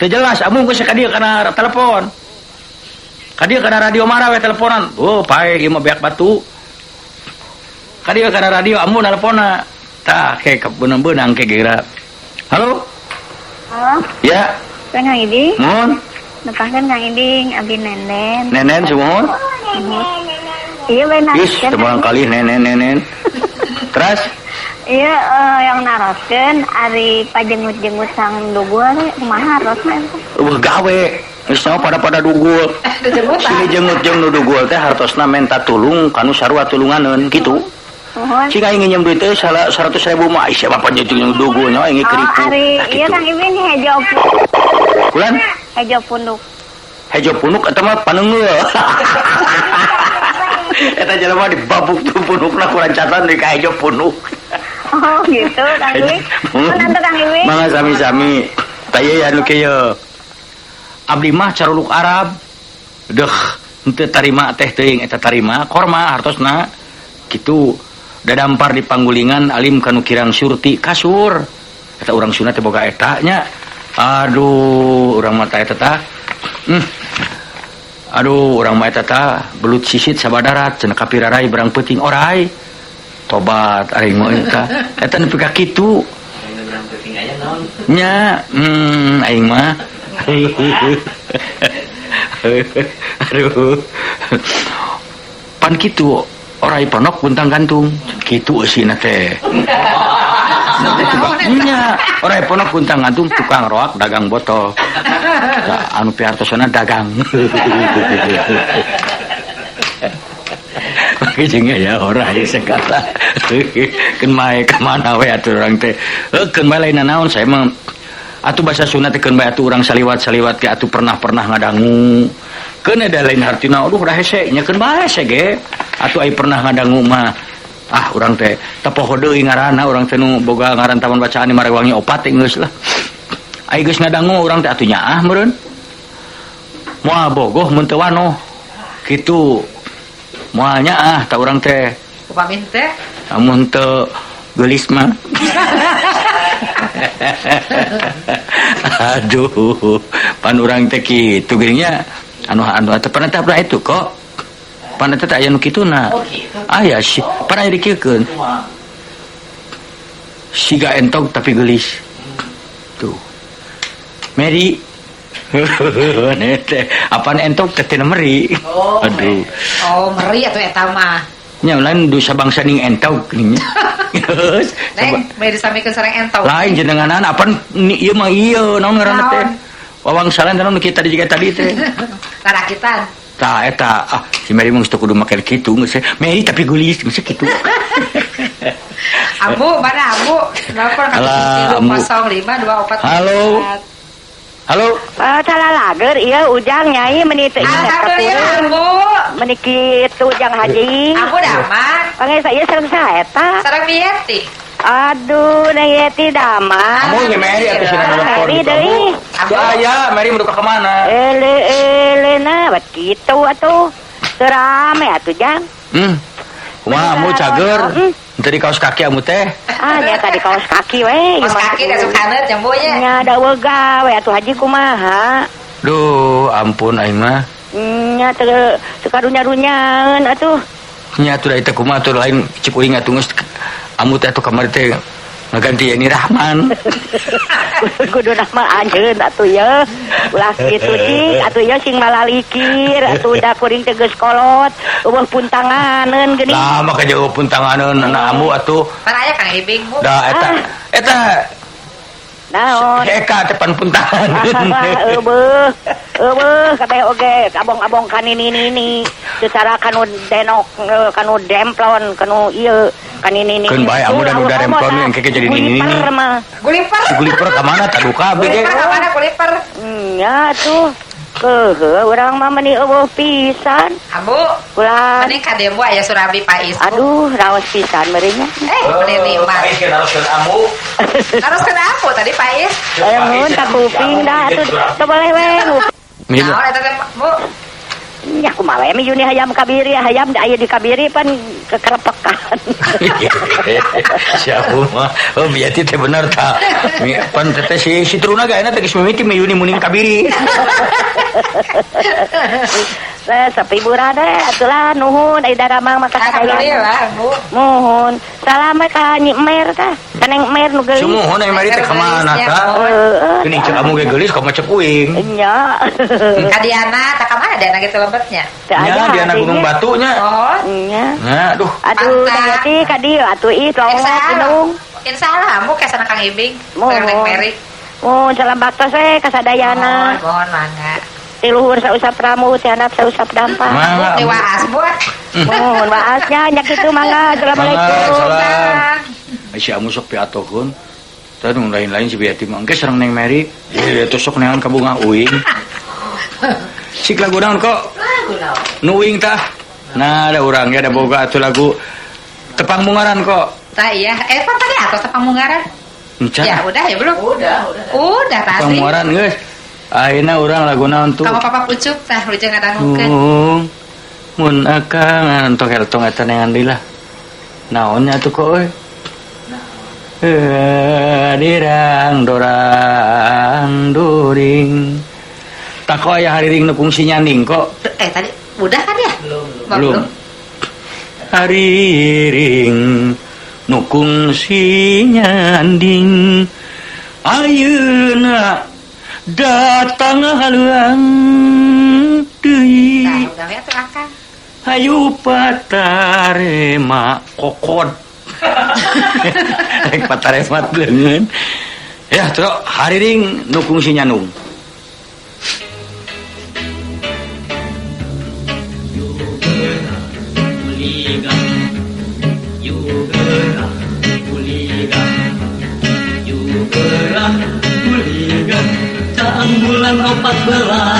S1: Teu jelas Ambu geus ka dieu kana telepon. Ka dieu kana radio marah we teleponan. Oh, pae ieu mah beak batu. Ka dieu kana radio Ambu nelponna. Tah, ke beunang-beunang ke geura. Halo?
S14: Halo.
S1: Ya.
S14: Kang Ibing.
S1: Mohon.
S14: Nepangkeun Kang Ibing, abdi Nenen.
S1: Nenen sumuhun.
S14: Iya benar.
S1: Ih, tebang kali nenen. Terus?
S14: Iya, yang naroskeun ari pajengut-jengut sang dugul kumaha hartosna eta?
S1: Eueuh gawe. Geus nyaho pada-pada dugul. Sini jengut jeung nu dugul teh hartosna menta tulung kanu sarua tulunganeun kitu. Cing aing nginjem duit teh 100.000 mah ai siapa panjenengan dugul nyawa aing keripu.
S14: Oh, ari ieu Kang Ibing hejo.
S1: Kulan?
S14: Hejo punuk.
S1: Hejo punuk eta mah paneunggeul. Eta jelema dibabuk tuh punukna kurancatan di ka hejo punuk.
S14: Oh gitu Kang Ibing. Mun atuh Kang Ibing.
S1: Mangga sami-sami. Tah ieu anu kieu. Abdi mah caruluk Arab. Deuh, henteu tarima teh teuing eta tarima korma hartosna. Kitu. Dadampar di panggulingan alim kanu kirang surti kasur. Eta urang Sunda teh boga eta nya. Aduh, urang mah eta tah. Aduh, urang mah eta tah belut sisit sabadarat cenah kapirarai berang peuting orai. Tobat aing mah eta. Eta nepi ka kitu.
S12: Berang peuting aya naon?
S1: Nya, aing mah. Aduh. Pan kitu orai ponok buntang gantung kitu eusina teh. Nya, orai ponok buntang gantung tukang roak dagang botol. Tah anu pihartosna dagang. Jeung ya orai sekata. Keun mae ka mana we atuh urang teh. Keun bae lain naon saya mah atuh basa Sunda teh keun bae atuh urang saliwat-saliwat ge atuh pernah-pernah ngadangu. Keun ada lain hartina aduh udah hese nya keun bae hese ge. Atuh ai pernah ngadangu mah ah urang teh tepoho deui ngaranna urang teh nu boga ngaran taman bacaan di Marewangi opat teh geus lah. Ai geus ngadangu urang teh atuh nyaah meureun. Moal bogoh mun teu wanoh. Kitu. Moal nyaah ta urang teh.
S10: Upami teh?
S1: Amun teu geulis mah. Aduh, pan urang teh kitu geuning nya anu anu teh pan eta itu kok. Pan eta teh aya nu kituna. Aya sih, pan aya dikieukeun. Siga entog tapi geulis. Tuh. Meri. Teh apaan entog teh tina meri.
S10: Oh,
S1: aduh.
S10: Oh, meri atuh eta mah.
S1: Nya lain dosa bangsa ning entog geuning nya.
S10: Neng, meri disamikeun sareng entog.
S1: Lain jenenganan apaan ieu mah ieu naon ngaranna teh? Wawangsalan teh naon kita tadi jiga tadi teh.
S10: Rarakitan.
S1: Tah eta ah si Meri mah geus teu kudu make kitu geus Meri tapi geulis geus kitu.
S10: Ambu mana Ambu? Nelpon ka 0524.
S1: Halo. Halo.
S4: Salah lager ieu Ujang nyai meni teu inget ka
S10: Alhamdulillah Ambu.
S4: Meni kitu Ujang Haji.
S10: Ambu damang.
S4: Pange saya sareng saha eta?
S10: Sareng Yeti.
S4: Aduh, Neng Yeti damang.
S1: Ambu nya Meri atuh cenah nelpon.
S4: Meri deui.
S1: Teu aya, Meri mun ka mana?
S4: Ele ele na bat kitu atuh. Teu rame atuh Jang.
S1: Kumaha Ambu cager? Teu di kaos kaki amu teh.
S4: Ah, nya tadi kaos kaki we.
S10: Kaos kaki da sukaneut nya Bu nya.
S4: Nya da gawe atuh Haji kumaha?
S1: Duh, ampun aing mah.
S4: Nya teu karunya-runyaeun atuh.
S1: Nya atuh da teh kumaha atuh lain cik uing atuh geus amu teh atuh kamari teh ngaganti Yeni Rahman.
S4: Kudu nama anjeun atuh ye. Ulah kitu cik atuh ye sing malalikir atuh da kuring teh geus kolot eueuh puntanganeun geuning.
S1: Lah maka jauh puntanganeun na amu atuh.
S10: Pan aya Kang Ibing Bu.
S1: Da eta eta
S4: naon?
S1: Eka teh pan puntanganeun.
S4: Eueuh. Eueuh kabeh oge abong-abong kanini-nini secara kanu denok kanu demplon kanu ieu kanini-nini.
S1: Keun bae amu dan udah demplon yang keke jadi nini-nini.
S10: Guliper.
S1: Guliper ka mana tah duka abdi ge.
S10: Guliper ka mana guliper?
S4: Nya tuh. Keuheuh urang mah meuni eueuh pisan.
S10: Ambu.
S4: Ulah.
S10: Mending ka dieu aya surabi pais.
S4: Aduh, raos pisan meureun nya.
S10: Beli lima.
S1: Pais ge naroskeun ambu.
S10: Naroskeun ambu tadi pais.
S4: Nuhun ka kuping dah atuh. Teu boleh we.
S10: Naon eta teh, Bu?
S4: Nya kumaha we mi Yuni hayam kabiri, hayam da aya di kabiri pan kekerepekan.
S1: Siapa mah? Oh, biati teh bener ta. Pan teh si Truna ge ayeuna teh geus mimiti mi Yuni muning kabiri.
S4: Sepi burade atulah nuhun ai daramang maka sadaya.
S10: Alhamdulillah, Bu.
S4: Nuhun. Salam ka Nyi Mer tah. Ka Neng Mer nu geulis.
S1: Sumuhun ai Mari teh ka mana tah? Geuning cek amu ge geulis kumaha cek uing.
S4: Nya.
S10: Ka Diana, tah ka mana Diana geus lebetnya?
S1: Nya Diana Gunung Batu nya.
S10: Oh.
S4: Nya.
S1: Nya aduh.
S4: Aduh, teh ka dieu atuh ih tolong inung.
S10: Insyaallah ambu kesana Kang Ibing. Neng Meri.
S4: Mohon salam baktos we ka sadayana.
S10: Mohon mangga.
S4: Ti luhur sausap ramu, ti handap sausap dampa.
S10: Ti waas bu.
S4: Mohon waasnya nya kitu mangga. Assalamualaikum.
S1: Salam. Si amu sok piatokeun. Tah nu lain-lain si Biati mah engke sareng Neng Meri. Ieu teh sok neangan ka bunga uing. Sik lagu naon kok?
S10: Lagu naon?
S1: Nu uing tah. Nah, ada urang ge ada boga atuh lagu Tepang Mungaran kok.
S10: Tah iya, pan tadi atos Tepang Mungaran. Ya udah ya belum?
S13: Udah.
S10: Udah tadi.
S1: Tepang Mungaran geus. Ayeuna urang lagu naon tuh?
S10: Kamu papa pucuk tah rujeng ngadangukeun.
S1: Mun akang entong eltong eta neangan deui lah. Naonnya atuh kok euy? Dirang dorang during. Tak aya hariring nu kungsi nyanding kok.
S10: Tadi udah kan ya?
S1: Belum. Hariring nu kungsi nyanding ayeuna datang haluang deui. Hayu patarema kokod. Rek patarema leungeun. Ya, terus hariring nu kungsi nyandung.
S15: Bulan 14